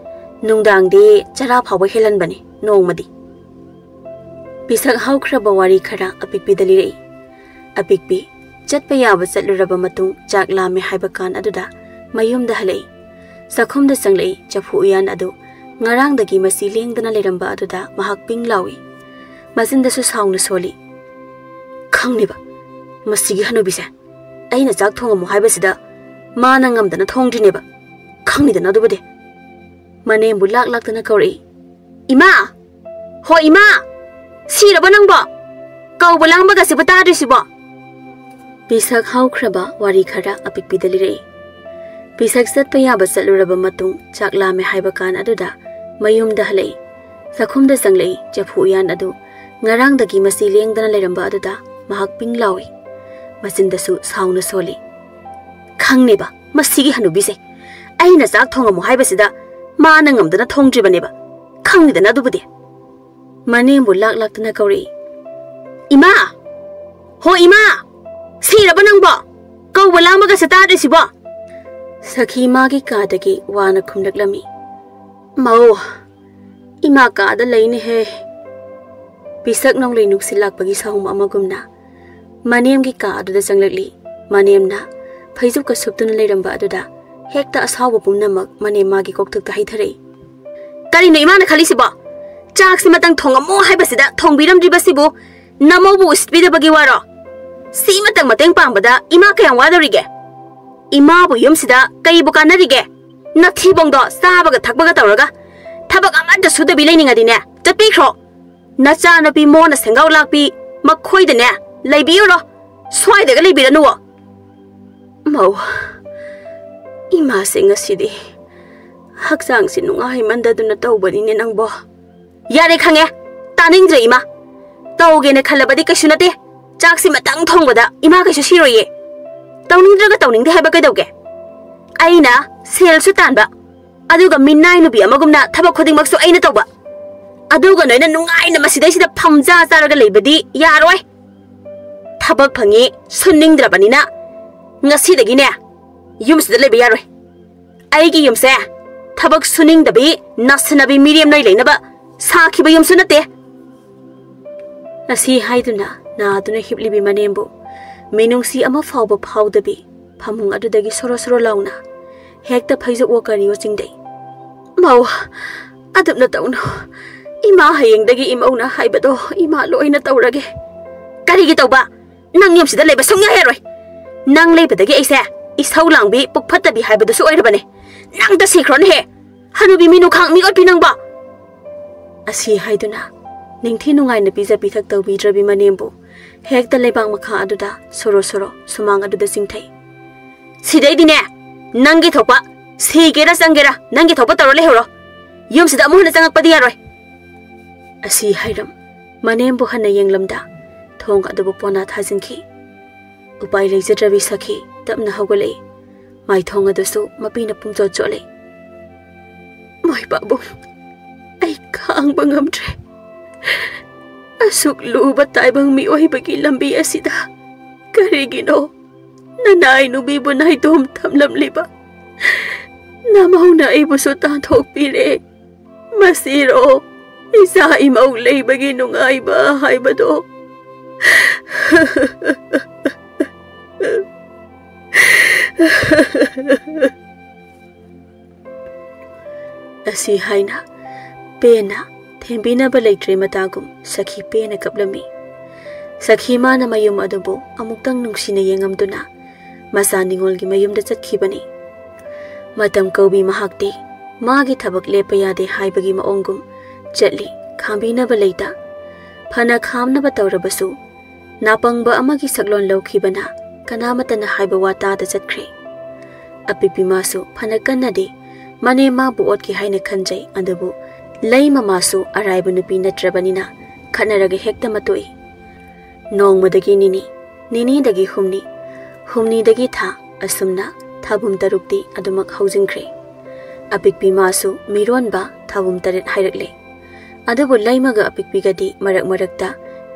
ꯅꯨꯡꯗꯥꯡꯗꯤ ꯆꯔꯥ ꯐꯥꯎꯕ ꯍꯦꯜꯍꯟꯕꯅꯤ ꯅꯣꯡꯃꯗꯤ꯫ ꯄꯤꯁꯛ ꯍꯧꯈ꯭ꯔꯕ ꯋꯥꯔꯤ ꯈꯔ ꯑꯄꯤꯛꯄꯤꯗ ꯂꯤꯔꯛꯏ꯫ ꯑꯄꯤꯛꯄꯤ ꯆꯠꯄ ꯌꯥꯕ ꯆꯠꯂꯨꯔꯕ ꯃꯇꯨꯡ ꯆꯥꯛ ꯂꯥꯝꯃꯦ ꯍꯥꯏꯕ ꯀꯥꯟ ꯑꯗꯨꯗ ꯃꯌꯨꯝꯗ ꯍꯜꯂꯛꯏ꯫ ꯆꯥꯛꯈꯨꯝꯗ ꯆꯪꯂꯛꯏ꯫ ꯆꯐꯨ ꯎꯌꯥꯟ ꯑꯗꯨ ꯉꯔꯥꯡꯗꯒꯤ ꯃꯆꯤ ꯂꯦꯡꯗꯅ ꯂꯩꯔꯝꯕ ꯑꯗꯨꯗ ꯃꯍꯥꯛ ꯄꯤꯡ ꯂꯥꯎꯏ꯫ ꯃꯆꯤꯟꯗꯁꯨ ꯁꯥꯎꯅ ꯁꯣꯜꯂꯤ꯫ "ꯈꯪꯅꯤꯕ, ꯃꯁꯤꯒꯤ ꯍꯅꯨꯕꯤꯁꯦ꯫ ꯑꯩꯅ ꯆꯥꯛ ꯊꯣꯡꯉꯝꯃꯨ ꯍꯥꯏꯕꯁꯤꯗ ꯃꯥꯅ ꯉꯝꯗꯅ ꯊꯣꯡꯗ꯭ꯔꯤꯅꯦꯕ꯫ ꯈꯪꯅꯤꯗꯅ ꯑꯗꯨꯕꯨꯗꯤ꯫" ꯃꯅꯦꯝꯕꯨ ꯂꯥꯛ ꯂꯥꯛꯇꯅ ꯀꯧꯔꯛꯏ꯫ "ꯏꯃꯥ! ꯍꯣ ꯏꯃꯥ! ꯁꯤꯔꯕ ꯅꯪꯕꯣ? ꯀꯧꯕ ꯂꯥꯡꯕꯒꯁꯤꯕꯨ ꯇꯥꯗ꯭ꯔꯤꯁꯤꯕꯣ?" ꯄꯤꯁꯛ ꯍꯧꯈ꯭ꯔꯕ ꯋꯥꯔꯤ ꯈꯔ ꯑꯄꯤꯛꯄꯤꯗ ꯂꯤꯔꯛꯏ꯫ ꯄꯤꯁꯛ ꯆꯠꯄ ꯌꯥꯕ ꯆꯠꯂꯨꯔꯕ ꯃꯇꯨꯡ ꯆꯥꯛ ꯂꯥꯝꯃꯦ ꯍꯥꯏꯕ ꯀꯥꯟ ꯑꯗꯨꯗ ꯃꯌꯨꯝꯗ ꯍꯜꯂꯛꯏ꯫ ꯆꯥꯛꯈꯨꯝꯗ ꯆꯪꯂꯛꯏ꯫ ꯆꯐꯨ ꯎꯌꯥꯟ ꯑꯗꯨ ꯉꯔꯥꯡꯗꯒꯤ ꯃꯆꯤ ꯂꯦꯡꯗꯅ ꯂꯩꯔꯝꯕ ꯑꯗꯨꯗ ꯃꯍꯥꯛ ꯄꯤꯡ ꯂꯥꯎꯏ꯫ ꯃꯆꯤꯟꯗꯁꯨ ꯁꯥꯎꯅ ꯁꯣꯜꯂꯤ꯫ "ꯈꯪꯅꯦꯕ ꯃꯁꯤꯒꯤ ꯍꯅꯨꯕꯤꯁꯦ꯫ ꯑꯩꯅ ꯆꯥꯛ ꯊꯣꯡꯉꯝꯃꯨ ꯍꯥꯏꯕꯁꯤꯗ ꯃꯥꯅ ꯉꯝꯗꯅ ꯊꯣꯡꯗ꯭ꯔꯤꯕꯅꯦꯕ꯫ ꯈꯪꯅꯤꯗꯅ ꯑꯗꯨꯕꯨꯗꯤ꯫" ꯃꯅꯦꯝꯕꯨ ꯂꯥꯛ ꯂꯥꯛꯇꯅ ꯀꯧꯔꯛꯏ꯫ "ꯏꯃꯥ! ꯍꯣ ꯏꯃꯥ! ꯁꯤꯔꯕ ꯅꯪꯕꯣ? ꯀꯧꯕ ꯂꯥꯡꯕꯒꯁꯦ ꯇꯥꯗ꯭ꯔꯤꯁꯤꯕꯣ?" ꯁꯈꯤ ꯃꯥꯒꯤ ꯀꯥꯗꯒꯤ ꯋꯥꯅ ꯈꯨꯝꯂꯛꯂꯝꯃꯤ꯫ "ꯃꯧ, ꯏꯃꯥ ꯀꯥꯗ ꯂꯩꯅꯦꯍꯦ꯫" ꯄꯤꯁꯛ ꯅꯣꯡꯂꯩ ꯅꯨꯡꯁꯤꯠ ꯂꯥꯛꯄꯒꯤ ꯁꯍꯨꯝ ꯑꯃꯒꯨꯝꯅ ꯃꯅꯦꯝꯒꯤ ꯀꯥ ꯑꯗꯨꯗ ꯆꯪꯂꯛꯂꯤ꯫ ꯃꯅꯦꯝꯅ ꯐꯩꯖꯨꯞꯀ ꯁꯨꯞꯇꯨꯅ ꯂꯩꯔꯝꯕ ꯑꯗꯨꯗ ꯍꯦꯛꯇ ꯑꯁꯥꯎꯕ ꯄꯨꯝꯅꯃꯛ ꯃꯅꯦꯝ ꯃꯥꯒꯤ ꯀꯣꯛꯊꯛꯇ ꯍꯩꯊꯔꯛꯏ꯫ "ꯀꯔꯤꯅꯣ ꯏꯃꯥꯅ ꯈꯜꯂꯤꯁꯤꯕꯣ? ꯆꯥꯛꯁꯤꯃꯇꯪ ꯊꯣꯡꯉꯝꯃꯣ ꯍꯥꯏꯕꯁꯤꯗ ꯊꯣꯡꯕꯤꯔꯝꯗ꯭ꯔꯤꯕꯁꯤꯕꯨ ꯅꯃꯧꯕꯨ ꯎꯁꯤꯠꯄꯤꯗꯕꯒꯤ ꯋꯥꯔꯣ? ꯁꯤꯃꯇꯪ ꯃꯇꯦꯡ ꯄꯥꯡꯕꯗ ꯏꯃꯥ ꯀꯌꯥꯝ ꯋꯥꯗꯧꯔꯤꯒꯦ? ꯏꯃꯥꯕꯨ ꯌꯨꯝꯁꯤꯗ ꯀꯔꯤꯕꯨ ꯀꯥꯟꯅꯔꯤꯒꯦ? ꯅꯊꯤꯕꯣꯡꯗꯣ ꯆꯥꯕꯒ ꯊꯛꯄꯒ ꯇꯧꯔꯒ ꯊꯕꯛ ꯑꯃꯠꯇ ꯁꯨꯗꯕꯤ ꯂꯩꯅꯤꯡꯉꯗꯤꯅꯦ, ꯆꯠꯄꯤꯈ꯭ꯔꯣ꯫ ꯅꯆꯥꯅꯨꯄꯤ ꯃꯣꯟꯅ ꯁꯦꯡꯒꯥꯎ ꯂꯥꯛꯄꯤ ꯃꯈꯣꯏꯗꯅꯦ ꯂꯩꯕꯤꯔꯨꯔꯣ, ꯁ꯭ꯋꯥꯏꯗꯒ ꯂꯩꯕꯤꯔꯅꯨꯋꯣ꯫" "ꯃꯧ, ꯏꯃꯥꯁꯦ ꯉꯁꯤꯗꯤ ꯍꯛꯆꯥꯡꯁꯦ ꯅꯨꯡꯉꯥꯏꯃꯟꯗꯗꯅ ꯇꯧꯕꯅꯤꯅꯦ ꯅꯪꯕꯣ꯫" "ꯌꯥꯔꯦ, ꯈꯪꯉꯦ, ꯇꯥꯅꯤꯡꯗ꯭ꯔꯦ ꯏꯃꯥ꯫ ꯇꯧꯒꯦꯅ ꯈꯜꯂꯕꯗꯤ ꯀꯩꯁꯨ ꯅꯠꯇꯦ꯫ ꯆꯥꯛꯁꯤ ꯃꯇꯪ ꯊꯣꯡꯕꯗ ꯏꯃꯥ ꯀꯩꯁꯨ ꯁꯤꯔꯣꯏꯌꯦ꯫ ꯇꯧꯅꯤꯡꯗ꯭ꯔꯒ ꯇꯧꯅꯤꯡꯗꯦ ꯍꯥꯏꯕ ꯀꯩꯗꯧꯒꯦ? ꯑꯩꯅ ꯁꯦꯜꯁꯨ ꯇꯥꯟꯕ, ꯑꯗꯨꯒ ꯃꯤꯅꯥꯏ ꯅꯨꯄꯤ ꯑꯃꯒꯨꯝꯅ ꯊꯕꯛ ꯈꯨꯗꯤꯡꯃꯛꯁꯨ ꯑꯩꯅ ꯇꯧꯕ꯫ ꯑꯗꯨꯒ ꯅꯣꯏꯅ ꯅꯨꯡꯉꯥꯏꯅ ꯃꯁꯤꯗꯩꯁꯤꯗ ꯐꯝꯖꯥ ꯆꯥꯔꯒ ꯂꯩꯕꯗꯤ ꯌꯥꯔꯣꯏ꯫ ꯊꯕꯛ ꯐꯪꯉꯤ ꯁꯨꯅꯤꯡꯗ꯭ꯔꯕꯅꯤꯅ ꯉꯁꯤꯗꯒꯤꯅꯦ ꯌꯨꯝꯁꯤꯗ ꯂꯩꯕ ꯌꯥꯔꯣꯏ꯫ ꯑꯩꯒꯤ ꯌꯨꯝꯁꯦ ꯊꯕꯛ ꯁꯨꯅꯤꯡꯗꯕꯤ, ꯅꯥꯁꯤꯟꯅꯕꯤ ꯃꯤꯔꯦꯝ ꯅꯣꯏ ꯂꯩꯅꯕ ꯁꯥꯈꯤꯕ ꯌꯨꯝꯁꯨ ꯅꯠꯇꯦ꯫ ꯑꯁꯤ ꯍꯥꯏꯗꯨꯅ ꯅꯥꯗꯨꯅ ꯍꯤꯞꯂꯤꯕꯤ ꯃꯅꯦꯝꯕꯨ ꯃꯤꯅꯨꯡꯁꯤ ꯑꯃ ꯐꯥꯎꯕ ꯐꯥꯎꯗꯕꯤ ꯐꯃꯨꯡ ꯑꯗꯨꯗꯒꯤ ꯁꯣꯔꯣ ꯁꯣꯔꯣ ꯂꯥꯎꯅ ꯍꯦꯛꯇ ꯐꯩꯖꯨꯞ ꯋꯣ ꯀꯔꯤꯋꯣ ꯆꯤꯡꯊꯩ꯫ "ꯃꯧ, ꯑꯗꯨꯝꯅ ꯇꯧꯅꯨ꯫ ꯏꯃꯥ ꯍꯌꯦꯡꯗꯒꯤ ꯏꯃꯧꯅ ꯍꯥꯏꯕꯗꯣ ꯏꯃꯥ ꯂꯣꯏꯅ ꯇꯧꯔꯒꯦ꯫" "ꯀꯔꯤꯒꯤ ꯇꯧꯕ? ꯅꯪ ꯌꯨꯝꯁꯤꯗ ꯂꯩꯕ ꯁꯨꯡꯌꯥ ꯌꯥꯔꯣꯏ꯫ ꯅꯪ ꯂꯩꯕꯗꯒꯤ ꯑꯩꯁꯦ ꯏꯁꯧ ꯂꯥꯡꯕꯤ, ꯄꯨꯛ ꯐꯠꯇꯕꯤ ꯍꯥꯏꯕꯗꯨꯁꯨ ꯑꯣꯏꯔꯕꯅꯦ꯫ ꯅꯪꯇ ꯁꯤꯈ꯭ꯔꯣꯅꯦꯍꯦ, ꯍꯅꯨꯕꯤ ꯃꯤꯅꯨꯈꯥꯡ ꯃꯤꯑꯣꯠꯄꯤ ꯅꯪꯕꯣ!" ꯑꯁꯤ ꯍꯥꯏꯗꯨꯅ ꯅꯤꯡꯊꯤ ꯅꯨꯡꯉꯥꯏꯅ ꯄꯤꯖ ꯄꯤꯊꯛ ꯇꯧꯕꯤꯗ꯭ꯔꯕꯤ ꯃꯅꯦꯝꯕꯨ ꯍꯦꯛꯇ ꯂꯩꯕꯥꯛ ꯃꯈꯥ ꯑꯗꯨꯗ ꯁꯣꯔꯣ ꯁꯣꯔꯣ ꯁꯨꯃꯥꯡ ꯑꯗꯨꯗ ꯆꯤꯡꯊꯩ꯫ "ꯁꯤꯗꯩꯗꯤꯅꯦ ꯅꯪꯒꯤ ꯊꯣꯛꯄ, ꯁꯤꯒꯦꯔꯥ ꯆꯪꯒꯦꯔꯥ ꯅꯪꯒꯤ ꯊꯣꯛꯄ ꯇꯧꯔ ꯂꯩꯍꯧꯔꯣ꯫ ꯌꯨꯝꯁꯤꯗ ꯑꯃꯨꯛ ꯍꯟꯅ ꯆꯪꯉꯛꯄꯗꯤ ꯌꯥꯔꯣꯏ꯫" ꯑꯁꯤ ꯍꯥꯏꯔꯝ ꯃꯅꯦꯝꯕꯨ ꯍꯟꯅ ꯌꯦꯡꯂꯝꯗ ꯊꯣꯡ ꯑꯗꯨꯕꯨ ꯄꯣꯅꯥ ꯊꯥꯖꯤꯟꯈꯤ꯫ ꯎꯄꯥꯏ ꯂꯩꯖꯗ꯭ꯔꯕꯤ ꯁꯈꯤ ꯇꯞꯅ ꯍꯧꯒꯠꯂꯛꯏ꯫ ꯃꯥꯏꯊꯣꯡ ꯑꯗꯨꯁꯨ ꯃꯄꯤꯅ ꯄꯨꯡꯆꯣꯠ ꯆꯣꯠꯂꯤ꯫ "ꯃꯣꯏ ꯄꯥꯕꯨꯡ, ꯑꯩ ꯈꯥꯡꯕ ꯉꯝꯗ꯭ꯔꯦ꯫ ꯑꯁꯨꯛ ꯂꯨꯕ ꯇꯥꯏꯕꯪ ꯃꯤꯑꯣꯏꯕꯒꯤ ꯂꯝꯕꯤ ꯑꯁꯤꯗ ꯀꯔꯤꯒꯤꯅꯣ ꯅꯅꯥꯏ ꯅꯨꯄꯤꯕꯨ ꯅꯥꯏꯇꯣꯝ ꯊꯝꯂꯝꯂꯤꯕ? ꯅꯃꯧꯅ ꯑꯩꯕꯨꯁꯨ ꯇꯥꯟꯊꯣꯛꯄꯤꯔꯦ꯫ ꯃꯁꯤꯔꯣ ꯏꯆꯥ ꯏꯃꯧ ꯂꯩꯕꯒꯤ ꯅꯨꯡꯉꯥꯏꯕ ꯍꯥꯏꯕꯗꯣ?" ꯑꯁꯤ ꯍꯥꯏꯅ ꯄꯦꯟꯅ ꯊꯦꯝꯕꯤꯅꯕ ꯂꯩꯇ꯭ꯔꯦ ꯃꯇꯥꯒꯨꯝ ꯁꯈꯤ ꯄꯦꯟꯅ ꯀꯞꯂꯝꯃꯤ꯫ ꯁꯈꯤ ꯃꯥꯅ ꯃꯌꯨꯝ ꯑꯗꯨꯕꯨ ꯑꯃꯨꯛꯇꯪ ꯅꯨꯡꯁꯤꯅ ꯌꯦꯡꯉꯝꯗꯨꯅ ꯃꯆꯥ ꯅꯤꯉꯣꯜꯒꯤ ꯃꯌꯨꯝꯗ ꯆꯠꯈꯤꯕꯅꯤ꯫ ꯃꯇꯝ ꯀꯧꯕꯤ ꯃꯍꯥꯛꯇꯤ ꯃꯥꯒꯤ ꯊꯕꯛ ꯂꯦꯞꯄ ꯌꯥꯗꯦ ꯍꯥꯏꯕꯒꯤ ꯃꯑꯣꯡꯒꯨꯝ ꯆꯠꯂꯤ, ꯈꯥꯝꯕꯤꯅꯕ ꯂꯩꯇ꯫ ꯐꯅ ꯈꯥꯝꯅꯕ ꯇꯧꯔꯕꯁꯨ ꯅꯥꯄꯪꯕ ꯑꯃꯒꯤ ꯁꯛꯂꯣꯟ ꯂꯧꯈꯤꯕꯅ ꯀꯅꯥꯃꯠꯇꯅ ꯍꯥꯏꯕ ꯋꯥ ꯇꯥꯗ ꯆꯠꯈ꯭ꯔꯦ꯫ ꯑꯄꯤꯛꯄꯤ ꯃꯥꯁꯨ ꯐꯅ ꯀꯟꯅꯗꯤ ꯃꯅꯦ ꯃꯥꯕꯨ ꯑꯣꯠꯀꯦ ꯍꯥꯏꯅ ꯈꯟꯖꯩ, ꯑꯗꯨꯕꯨ ꯂꯩ ꯃꯃꯥꯁꯨ ꯑꯔꯥꯏꯕ ꯅꯨꯄꯤ ꯅꯠꯇ꯭ꯔꯕꯅꯤꯅ ꯈꯠꯅꯔꯒ ꯍꯦꯛꯇ ꯃꯇꯣꯛꯏ꯫ ꯅꯣꯡꯃꯗꯒꯤ ꯅꯤꯅꯤ, ꯅꯤꯅꯤꯗꯒꯤ ꯍꯨꯝꯅꯤ, ꯍꯨꯝꯅꯤꯗꯒꯤ ꯊꯥ, ꯑꯁꯨꯝꯅ ꯊꯥꯕꯨꯝ ꯇꯔꯨꯛꯇꯤ ꯑꯗꯨꯃꯛ ꯍꯧꯖꯤꯟꯈ꯭ꯔꯦ꯫ ꯑꯄꯤꯛꯄꯤ ꯃꯥꯁꯨ ꯃꯤꯔꯣꯟꯕ ꯊꯥꯕꯨꯝ ꯇꯔꯦꯠ ꯍꯥꯏꯔꯛꯂꯦ꯫ ꯑꯗꯨꯕꯨ ꯂꯩꯃꯒ ꯑꯄꯤꯛꯄꯤꯒꯗꯤ ꯃꯔꯛ ꯃꯔꯛꯇ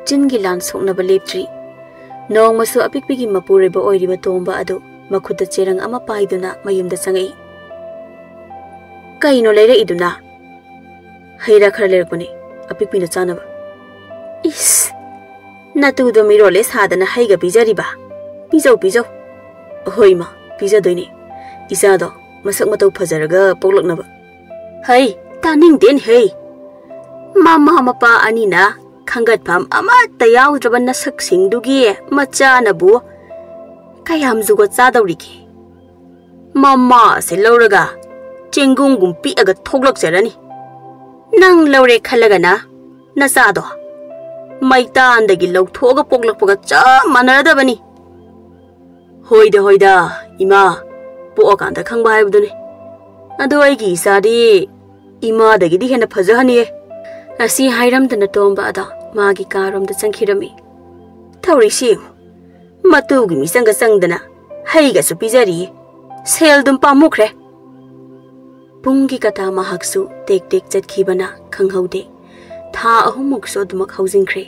ꯆꯤꯟꯒꯤ ꯂꯥꯟ ꯁꯣꯛꯅꯕ ꯂꯦꯞꯇ꯭ꯔꯤ꯫ ꯅꯣꯡꯃꯁꯨ ꯑꯄꯤꯛꯄꯤꯒꯤ ꯃꯄꯨꯔꯣꯏꯕ ꯑꯣꯏꯔꯤꯕ ꯇꯣꯝꯕ ꯑꯗꯨ ꯃꯈꯨꯠꯇ ꯆꯦꯔꯪ ꯑꯃ ꯄꯥꯏꯗꯨꯅ ꯃꯌꯨꯝꯗ ꯆꯪꯉꯛꯏ꯫ "ꯀꯩꯅꯣ ꯂꯩꯔꯛꯏꯗꯨꯅ?" "ꯍꯩ ꯔꯥ ꯈꯔ ꯂꯩꯔꯛꯄꯅꯦ, ꯑꯄꯤꯛꯄꯤꯅ ꯆꯥꯅꯕ꯫" "ꯏꯁ, ꯅꯇꯨꯗꯣ ꯃꯤꯔꯣꯜꯂꯦ ꯁꯥꯗꯅ ꯍꯩꯒ ꯄꯤꯖꯔꯤꯕ? ꯄꯤꯖꯧ, ꯄꯤꯖꯧ꯫" "ꯍꯣꯏ ꯏꯃꯥ, ꯄꯤꯖꯗꯣꯏꯅꯦ, ꯏꯆꯥꯗꯣ ꯃꯁꯛ ꯃꯇꯧ ꯐꯖꯔꯒ ꯄꯣꯛꯂꯛꯅꯕ꯫" "ꯍꯩ, ꯇꯥꯅꯤꯡꯗꯦꯅꯦ ꯍꯩ꯫ ꯃꯃꯥ ꯃꯄꯥ ꯑꯅꯤꯅ ꯈꯪꯒꯠꯐꯝ ꯑꯃꯠꯇ ꯌꯥꯎꯗ꯭ꯔꯕ ꯅꯁꯛꯁꯤꯡꯗꯨꯒꯤ ꯃꯆꯥꯅꯕꯨ ꯀꯌꯥꯝ ꯖꯨꯒꯣꯠ ꯆꯥꯗꯧꯔꯤꯒꯦ? ꯃꯃꯥꯁꯦ ꯂꯧꯔꯒ ꯆꯦꯡꯒꯨꯝꯒꯨꯝ ꯄꯤꯛꯑꯒ ꯊꯣꯛꯂꯛꯆꯔꯅꯤ꯫ ꯅꯪ ꯂꯧꯔꯦ ꯈꯜꯂꯒꯅ ꯅꯆꯥꯗꯣ ꯃꯩꯇꯥꯟꯗꯒꯤ ꯂꯧꯊꯣꯛꯑꯒ ꯄꯣꯛꯂꯛꯄꯒ ꯆꯞ ꯃꯥꯟꯅꯔꯗꯕꯅꯤ꯫" "ꯍꯣꯏꯗ, ꯍꯣꯏꯗ, ꯏꯃꯥ, ꯄꯣꯛꯑꯀꯥꯟꯗ ꯈꯪꯕ ꯍꯥꯏꯕꯗꯨꯅꯤ꯫ ꯑꯗꯣ ꯑꯩꯒꯤ ꯏꯆꯥꯗꯤ ꯏꯃꯥꯗꯒꯤꯗꯤ ꯍꯦꯟꯅ ꯐꯖꯍꯟꯅꯤꯌꯦ꯫" ꯑꯁꯤ ꯍꯥꯏꯔꯝꯗꯅ ꯇꯣꯝꯕ ꯑꯗꯣ ꯃꯥꯒꯤ ꯀꯥꯔꯣꯝꯗ ꯆꯪꯈꯤꯔꯝꯃꯤ꯫ "ꯇꯧꯔꯤꯁꯤ ꯌꯦꯡꯉꯨ, ꯃꯇꯨꯒꯤ ꯃꯤꯆꯪꯒ ꯆꯪꯗꯅ ꯍꯩꯒꯁꯨ ꯄꯤꯖꯔꯤꯌꯦ, ꯁꯦꯜꯗꯨꯝ ꯄꯥꯝꯃꯨꯈ꯭ꯔꯦ꯫" ꯄꯨꯡꯒꯤ ꯀꯇꯥ ꯃꯍꯥꯛꯁꯨ ꯇꯦꯛ ꯇꯦꯛ ꯆꯠꯈꯤꯕꯅ ꯈꯪꯍꯧꯗꯦ꯫ ꯊꯥ ꯑꯍꯨꯝꯃꯨꯛꯁꯨ ꯑꯗꯨꯃꯛ ꯍꯧꯖꯤꯟꯈ꯭ꯔꯦ꯫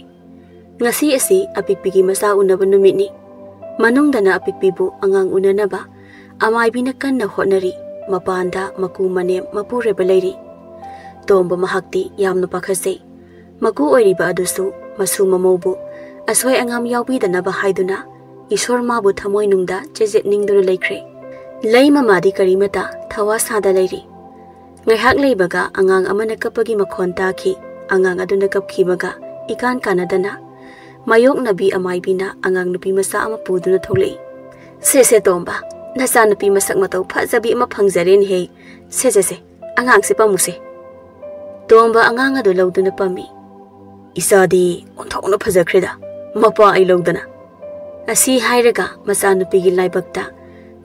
ꯉꯁꯤ ꯑꯁꯤ ꯑꯄꯤꯛꯄꯤꯒꯤ ꯃꯆꯥ ꯎꯅꯕ ꯅꯨꯃꯤꯠꯅꯤ꯫ ꯃꯅꯨꯡꯗꯅ ꯑꯄꯤꯛꯄꯤꯕꯨ ꯑꯉꯥꯡ ꯎꯅꯅꯕ ꯑꯃꯥꯏꯕꯤꯅ ꯀꯟꯅ ꯍꯣꯠꯅꯔꯤ꯫ ꯃꯄꯥꯟꯗ ꯃꯀꯨ ꯃꯅꯦꯝ ꯃꯄꯨꯔꯣꯏꯕ ꯂꯩꯔꯤ꯫ ꯇꯣꯝꯕ ꯃꯍꯥꯛꯇꯤ ꯌꯥꯝꯅ ꯄꯥꯈꯠꯆꯩ꯫ ꯃꯀꯨ ꯑꯣꯏꯔꯤꯕ ꯑꯗꯨꯁꯨ ꯃꯁꯨ ꯃꯃꯧꯕꯨ ꯑꯁꯣꯏ ꯑꯉꯥꯝ ꯌꯥꯎꯕꯤꯗꯅꯕ ꯍꯥꯏꯗꯨꯅ ꯏꯁꯣꯔ ꯃꯥꯕꯨ ꯊꯃꯣꯏꯅꯨꯡꯗ ꯆꯦꯖꯦꯠ ꯅꯤꯡꯗꯨꯅ ꯂꯩꯈ꯭ꯔꯦ꯫ ꯂꯩꯃ ꯃꯥꯗꯤ ꯀꯔꯤꯃꯇ ꯊꯋꯥ ꯁꯥꯗ ꯂꯩꯔꯤ꯫ ꯉꯥꯏꯍꯥꯛ ꯂꯩꯕꯒ ꯑꯉꯥꯡ ꯑꯃꯅ ꯀꯞꯄꯒꯤ ꯃꯈꯣꯟ ꯇꯥꯈꯤ꯫ ꯑꯉꯥꯡ ꯑꯗꯨꯅ ꯀꯞꯈꯤꯕꯒ ꯏꯀꯥꯟ ꯀꯥꯟꯅꯗꯅ ꯃꯥꯌꯣꯛꯅꯕꯤ ꯑꯃꯥꯏꯕꯤꯅ ꯑꯉꯥꯡ ꯅꯨꯄꯤ ꯃꯆꯥ ꯑꯃ ꯄꯨꯗꯨꯅ ꯊꯣꯛꯂꯛꯏ꯫ "ꯁꯦ ꯁꯦ ꯇꯣꯝꯕ, ꯅꯆꯥꯅꯨꯄꯤ ꯃꯁꯛ ꯃꯇꯧ ꯐꯖꯕꯤ ꯑꯃ ꯐꯪꯖꯔꯦꯅꯦꯍꯦ꯫ ꯁꯦ ꯁꯦ ꯁꯦ, ꯑꯉꯥꯡꯁꯦ ꯄꯝꯃꯨꯁꯦ꯫" ꯇꯣꯝꯕ ꯑꯉꯥꯡ ꯑꯗꯨ ꯂꯧꯗꯨꯅ ꯄꯝꯃꯤ꯫ "ꯏꯆꯥꯗꯤ ꯑꯣꯟꯊꯣꯛꯅ ꯐꯖꯈ꯭ꯔꯦꯗ, ꯃꯄꯥ ꯑꯩ ꯂꯧꯗꯅ꯫" ꯑꯁꯤ ꯍꯥꯏꯔꯒ ꯃꯆꯥꯅꯨꯄꯤꯒꯤ ꯂꯥꯏꯕꯛꯇ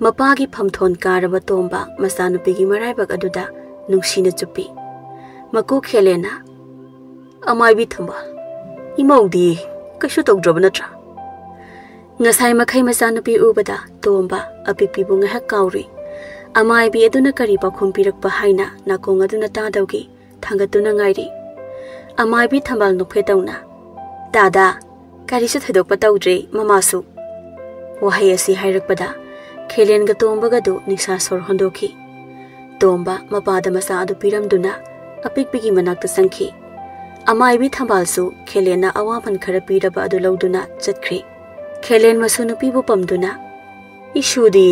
ꯃꯄꯥꯒꯤ ꯐꯝꯊꯣꯟ ꯀꯥꯔꯕ ꯇꯣꯝꯕ ꯃꯆꯥꯅꯨꯄꯤꯒꯤ ꯃꯔꯥꯏꯕꯛ ꯑꯗꯨꯗ ꯅꯨꯡꯁꯤꯅ ꯆꯨꯞꯄꯤ꯫ ꯃꯀꯨ ꯈꯦꯂꯦꯅ, "ꯑꯃꯥꯏꯕꯤ ꯊꯝꯕꯥꯜ, ꯏꯃꯧꯗꯤ ꯀꯩꯁꯨ ꯇꯧꯗ꯭ꯔꯕ ꯅꯠꯇ꯭ꯔꯥ? ꯉꯁꯥꯏ ꯃꯈꯩ ꯃꯆꯥꯅꯨꯄꯤ ꯎꯕꯗ ꯇꯣꯝꯕ ꯑꯄꯤꯛꯄꯤꯕꯨ ꯉꯥꯏꯍꯥꯛ ꯀꯥꯎꯔꯨꯏ꯫ ꯑꯃꯥꯏꯕꯤ ꯑꯗꯨꯅ ꯀꯔꯤ ꯄꯥꯎꯈꯨꯝ ꯄꯤꯔꯛꯄ ꯍꯥꯏꯅ ꯅꯥꯀꯣꯡ ꯑꯗꯨꯅ ꯇꯥꯗꯧꯒꯤ ꯊꯥꯡꯒꯠꯇꯨꯅ ꯉꯥꯏꯔꯤ꯫ ꯑꯃꯥꯏꯕꯤ ꯊꯝꯕꯥꯜ ꯅꯣꯛꯐꯦꯠ ꯇꯧꯅ, "ꯇꯥꯗꯥ, ꯀꯔꯤꯁꯨ ꯊꯣꯏꯗꯣꯛꯄ ꯇꯧꯗ꯭ꯔꯦ ꯃꯃꯥꯁꯨ"꯫ ꯋꯥꯍꯩ ꯑꯁꯤ ꯍꯥꯏꯔꯛꯄꯗ ꯈꯦꯂꯦꯟꯒ ꯇꯣꯝꯕꯒꯗꯨ ꯅꯤꯡꯁꯥ ꯁꯣꯔ ꯍꯣꯟꯗꯣꯛꯈꯤ꯫ ꯇꯣꯝꯕ ꯃꯄꯥꯗ ꯃꯆꯥ ꯑꯗꯨ ꯄꯤꯔꯝꯗꯨꯅ ꯑꯄꯤꯛꯄꯤꯒꯤ ꯃꯅꯥꯛꯇ ꯆꯪꯈꯤ꯫ ꯑꯃꯥꯏꯕꯤ ꯊꯝꯕꯥꯜꯁꯨ ꯈꯦꯂꯦꯟꯅ ꯑꯋꯥꯃꯟ ꯈꯔ ꯄꯤꯔꯕ ꯑꯗꯨ ꯂꯧꯗꯨꯅ ꯆꯠꯈ꯭ꯔꯦ꯫ ꯈꯦꯂꯦꯟ ꯃꯁꯨ ꯅꯨꯄꯤꯕꯨ ꯄꯝꯗꯨꯅ, "ꯏꯁꯨꯗꯤ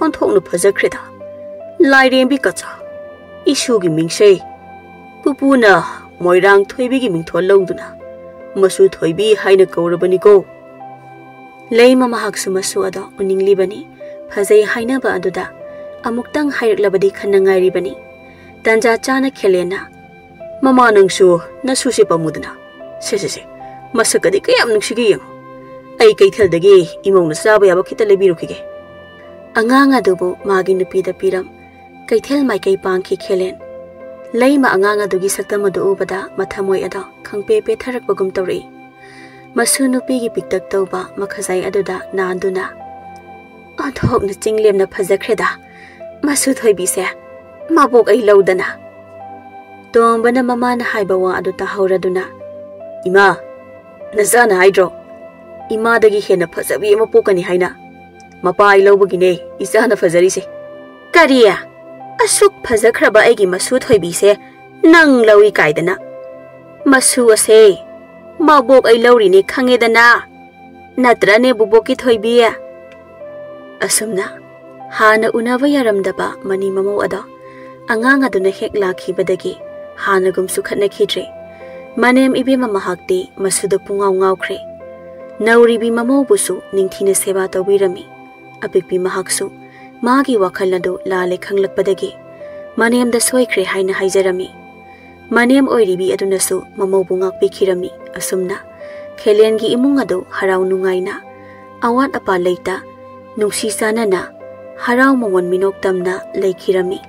ꯑꯣꯟꯊꯣꯛꯅ ꯐꯖꯈ꯭ꯔꯦꯗ, ꯂꯥꯏꯔꯦꯝꯕꯤ ꯀꯆꯥ, ꯏꯁꯨꯒꯤ ꯃꯤꯡꯁꯦ ꯄꯨꯄꯨꯅ ꯃꯣꯏꯔꯥꯡ ꯊꯣꯏꯕꯤꯒꯤ ꯃꯤꯡꯊꯣꯜ ꯂꯧꯗꯨꯅ ꯃꯁꯨ ꯊꯣꯏꯕꯤ ꯍꯥꯏꯅ ꯀꯧꯔꯕꯅꯤꯀꯣ"꯫ ꯂꯩꯃ ꯃꯍꯥꯛꯁꯨ ꯃꯁꯨ ꯑꯗꯣ ꯎꯅꯤꯡꯂꯤꯕꯅꯤ꯫ ꯐꯖꯩ ꯍꯥꯏꯅꯕ ꯑꯗꯨꯗ ꯑꯃꯨꯛꯇꯪ ꯍꯥꯏꯔꯛꯂꯕꯗꯤ ꯈꯟꯅꯉꯥꯏꯔꯤꯕꯅꯤ꯫ ꯇꯟꯖꯥ ꯆꯥꯅ ꯈꯦꯂꯦꯟꯅ, "ꯃꯃꯥ, ꯅꯪꯁꯨ ꯅꯁꯨꯁꯦ ꯄꯝꯃꯨꯗꯅ꯫ ꯁꯦ, ꯁꯦ, ꯁꯦ, ꯃꯁꯛꯀꯗꯤ ꯀꯌꯥꯝ ꯅꯨꯡꯁꯤꯒꯦ ꯌꯦꯡꯉꯨ꯫ ꯑꯩ ꯀꯩꯊꯦꯜꯗꯒꯤ ꯏꯃꯧꯅ ꯆꯥꯕ ꯌꯥꯕ ꯈꯤꯇ ꯂꯩꯕꯤꯔꯨꯈꯤꯒꯦ"꯫ ꯑꯉꯥꯡ ꯑꯗꯨꯕꯨ ꯃꯥꯒꯤ ꯅꯨꯄꯤꯗ ꯄꯤꯔꯝ ꯀꯩꯊꯦꯜ ꯃꯥꯏꯀꯩ ꯄꯥꯡꯈꯤ ꯈꯦꯂꯦꯟ꯫ ꯂꯩꯃ ꯑꯉꯥꯡ ꯑꯗꯨꯒꯤ ꯁꯛꯇꯝ ꯑꯗꯨ ꯎꯕꯗ ꯃꯊꯃꯣꯏ ꯑꯗꯣ ꯈꯪꯄꯦ ꯄꯦꯊꯔꯛꯄꯒꯨꯝ ꯇꯧꯔꯛꯏ꯫ ꯃꯁꯨ ꯅꯨꯄꯤꯒꯤ ꯄꯤꯛꯇꯛ ꯇꯧꯕ ꯃꯈꯖꯥꯏ ꯑꯗꯨꯗ ꯅꯥꯟꯗꯨꯅ, "ꯑꯣꯟꯊꯣꯛꯅ ꯆꯤꯡꯂꯦꯝꯅ ꯐꯖꯈ꯭ꯔꯦꯗ, ꯃꯁꯨ ꯊꯣꯏꯕꯤꯁꯦ꯫ ꯃꯕꯣꯛ ꯑꯩ ꯂꯧꯗꯅ"꯫ ꯇꯣꯝꯕꯅ ꯃꯃꯥꯅ ꯍꯥꯏꯕ ꯋꯥ ꯑꯗꯨ ꯇꯥꯍꯧꯔꯗꯨꯅ, "ꯏꯃꯥ, ꯅꯆꯥꯅ ꯍꯥꯏꯗ꯭ꯔꯣ, ꯏꯃꯥꯗꯒꯤ ꯍꯦꯟꯅ ꯐꯖꯕꯤ ꯑꯃ ꯄꯣꯛꯀꯅꯤ ꯍꯥꯏꯅ? ꯃꯄꯥ ꯑꯩ ꯂꯧꯕꯒꯤꯅꯦ ꯏꯆꯥꯅ ꯐꯖꯔꯤꯁꯦ"꯫ "ꯀꯔꯤ? ꯑꯁꯨꯛ ꯐꯖꯈ꯭ꯔꯕ ꯑꯩꯒꯤ ꯃꯁꯨ ꯊꯣꯏꯕꯤꯁꯦ ꯅꯪ ꯂꯧꯏ ꯀꯥꯏꯗꯅ? ꯃꯁꯨ ꯑꯁꯦ ꯃꯕꯣꯛ ꯑꯩ ꯂꯧꯔꯤꯅꯦ ꯈꯪꯉꯦꯗꯅ꯫ ꯅꯠꯇ꯭ꯔꯅꯦ ꯕꯨꯕꯣꯛꯀꯤ ꯊꯣꯏꯕꯤ?" ꯑꯁꯨꯝꯅ ꯍꯥꯟꯅ ꯎꯅꯕ ꯌꯥꯔꯝꯗꯕ ꯃꯅꯤ ꯃꯃꯧ ꯑꯗꯣ ꯑꯉꯥꯡ ꯑꯗꯨꯅ ꯍꯦꯛ ꯂꯥꯛꯈꯤꯕꯗꯒꯤ ꯍꯥꯟꯅꯒꯨꯝꯁꯨ ꯈꯠꯅꯈꯤꯗ꯭ꯔꯦ꯫ ꯃꯅꯦꯝ ꯏꯕꯦꯝꯃ ꯃꯍꯥꯛꯇꯤ ꯃꯁꯨꯗ ꯄꯨꯡꯉꯥꯎ ꯉꯥꯎꯈ꯭ꯔꯦ꯫ ꯅꯧꯔꯤꯕꯤ ꯃꯃꯧꯕꯨꯁꯨ ꯅꯤꯡꯊꯤꯅ ꯁꯦꯕꯥ ꯇꯧꯕꯤꯔꯝꯃꯤ꯫ ꯑꯄꯤꯛꯄꯤ ꯃꯍꯥꯛꯁꯨ ꯃꯥꯒꯤ ꯋꯥꯈꯜ ꯑꯗꯨ ꯂꯥꯜꯂꯦ ꯈꯪꯂꯛꯄꯗꯒꯤ ꯃꯅꯦꯝꯗ ꯁꯣꯏꯈ꯭ꯔꯦ ꯍꯥꯏꯅ ꯍꯥꯏꯖꯔꯝꯃꯤ꯫ ꯃꯅꯦꯝ ꯑꯣꯏꯔꯤꯕꯤ ꯑꯗꯨꯅꯁꯨ ꯃꯃꯧꯕꯨ ꯉꯥꯛꯄꯤꯈꯤꯔꯝꯃꯤ꯫ ꯑꯁꯨꯝꯅ ꯈꯦꯂꯦꯟꯒꯤ ꯏꯃꯨꯡ ꯑꯗꯨ ꯍꯔꯥꯎ ꯅꯨꯡꯉꯥꯏꯅ, ꯑꯋꯥꯠ ꯑꯄꯥ ꯂꯩꯇ, ꯅꯨꯡꯁꯤ ꯆꯥꯟꯅꯅ, ꯍꯔꯥꯎ ꯃꯃꯣꯟ ꯃꯤꯅꯣꯛ ꯇꯝꯅ ꯂꯩꯈꯤꯔꯝꯃꯤ꯫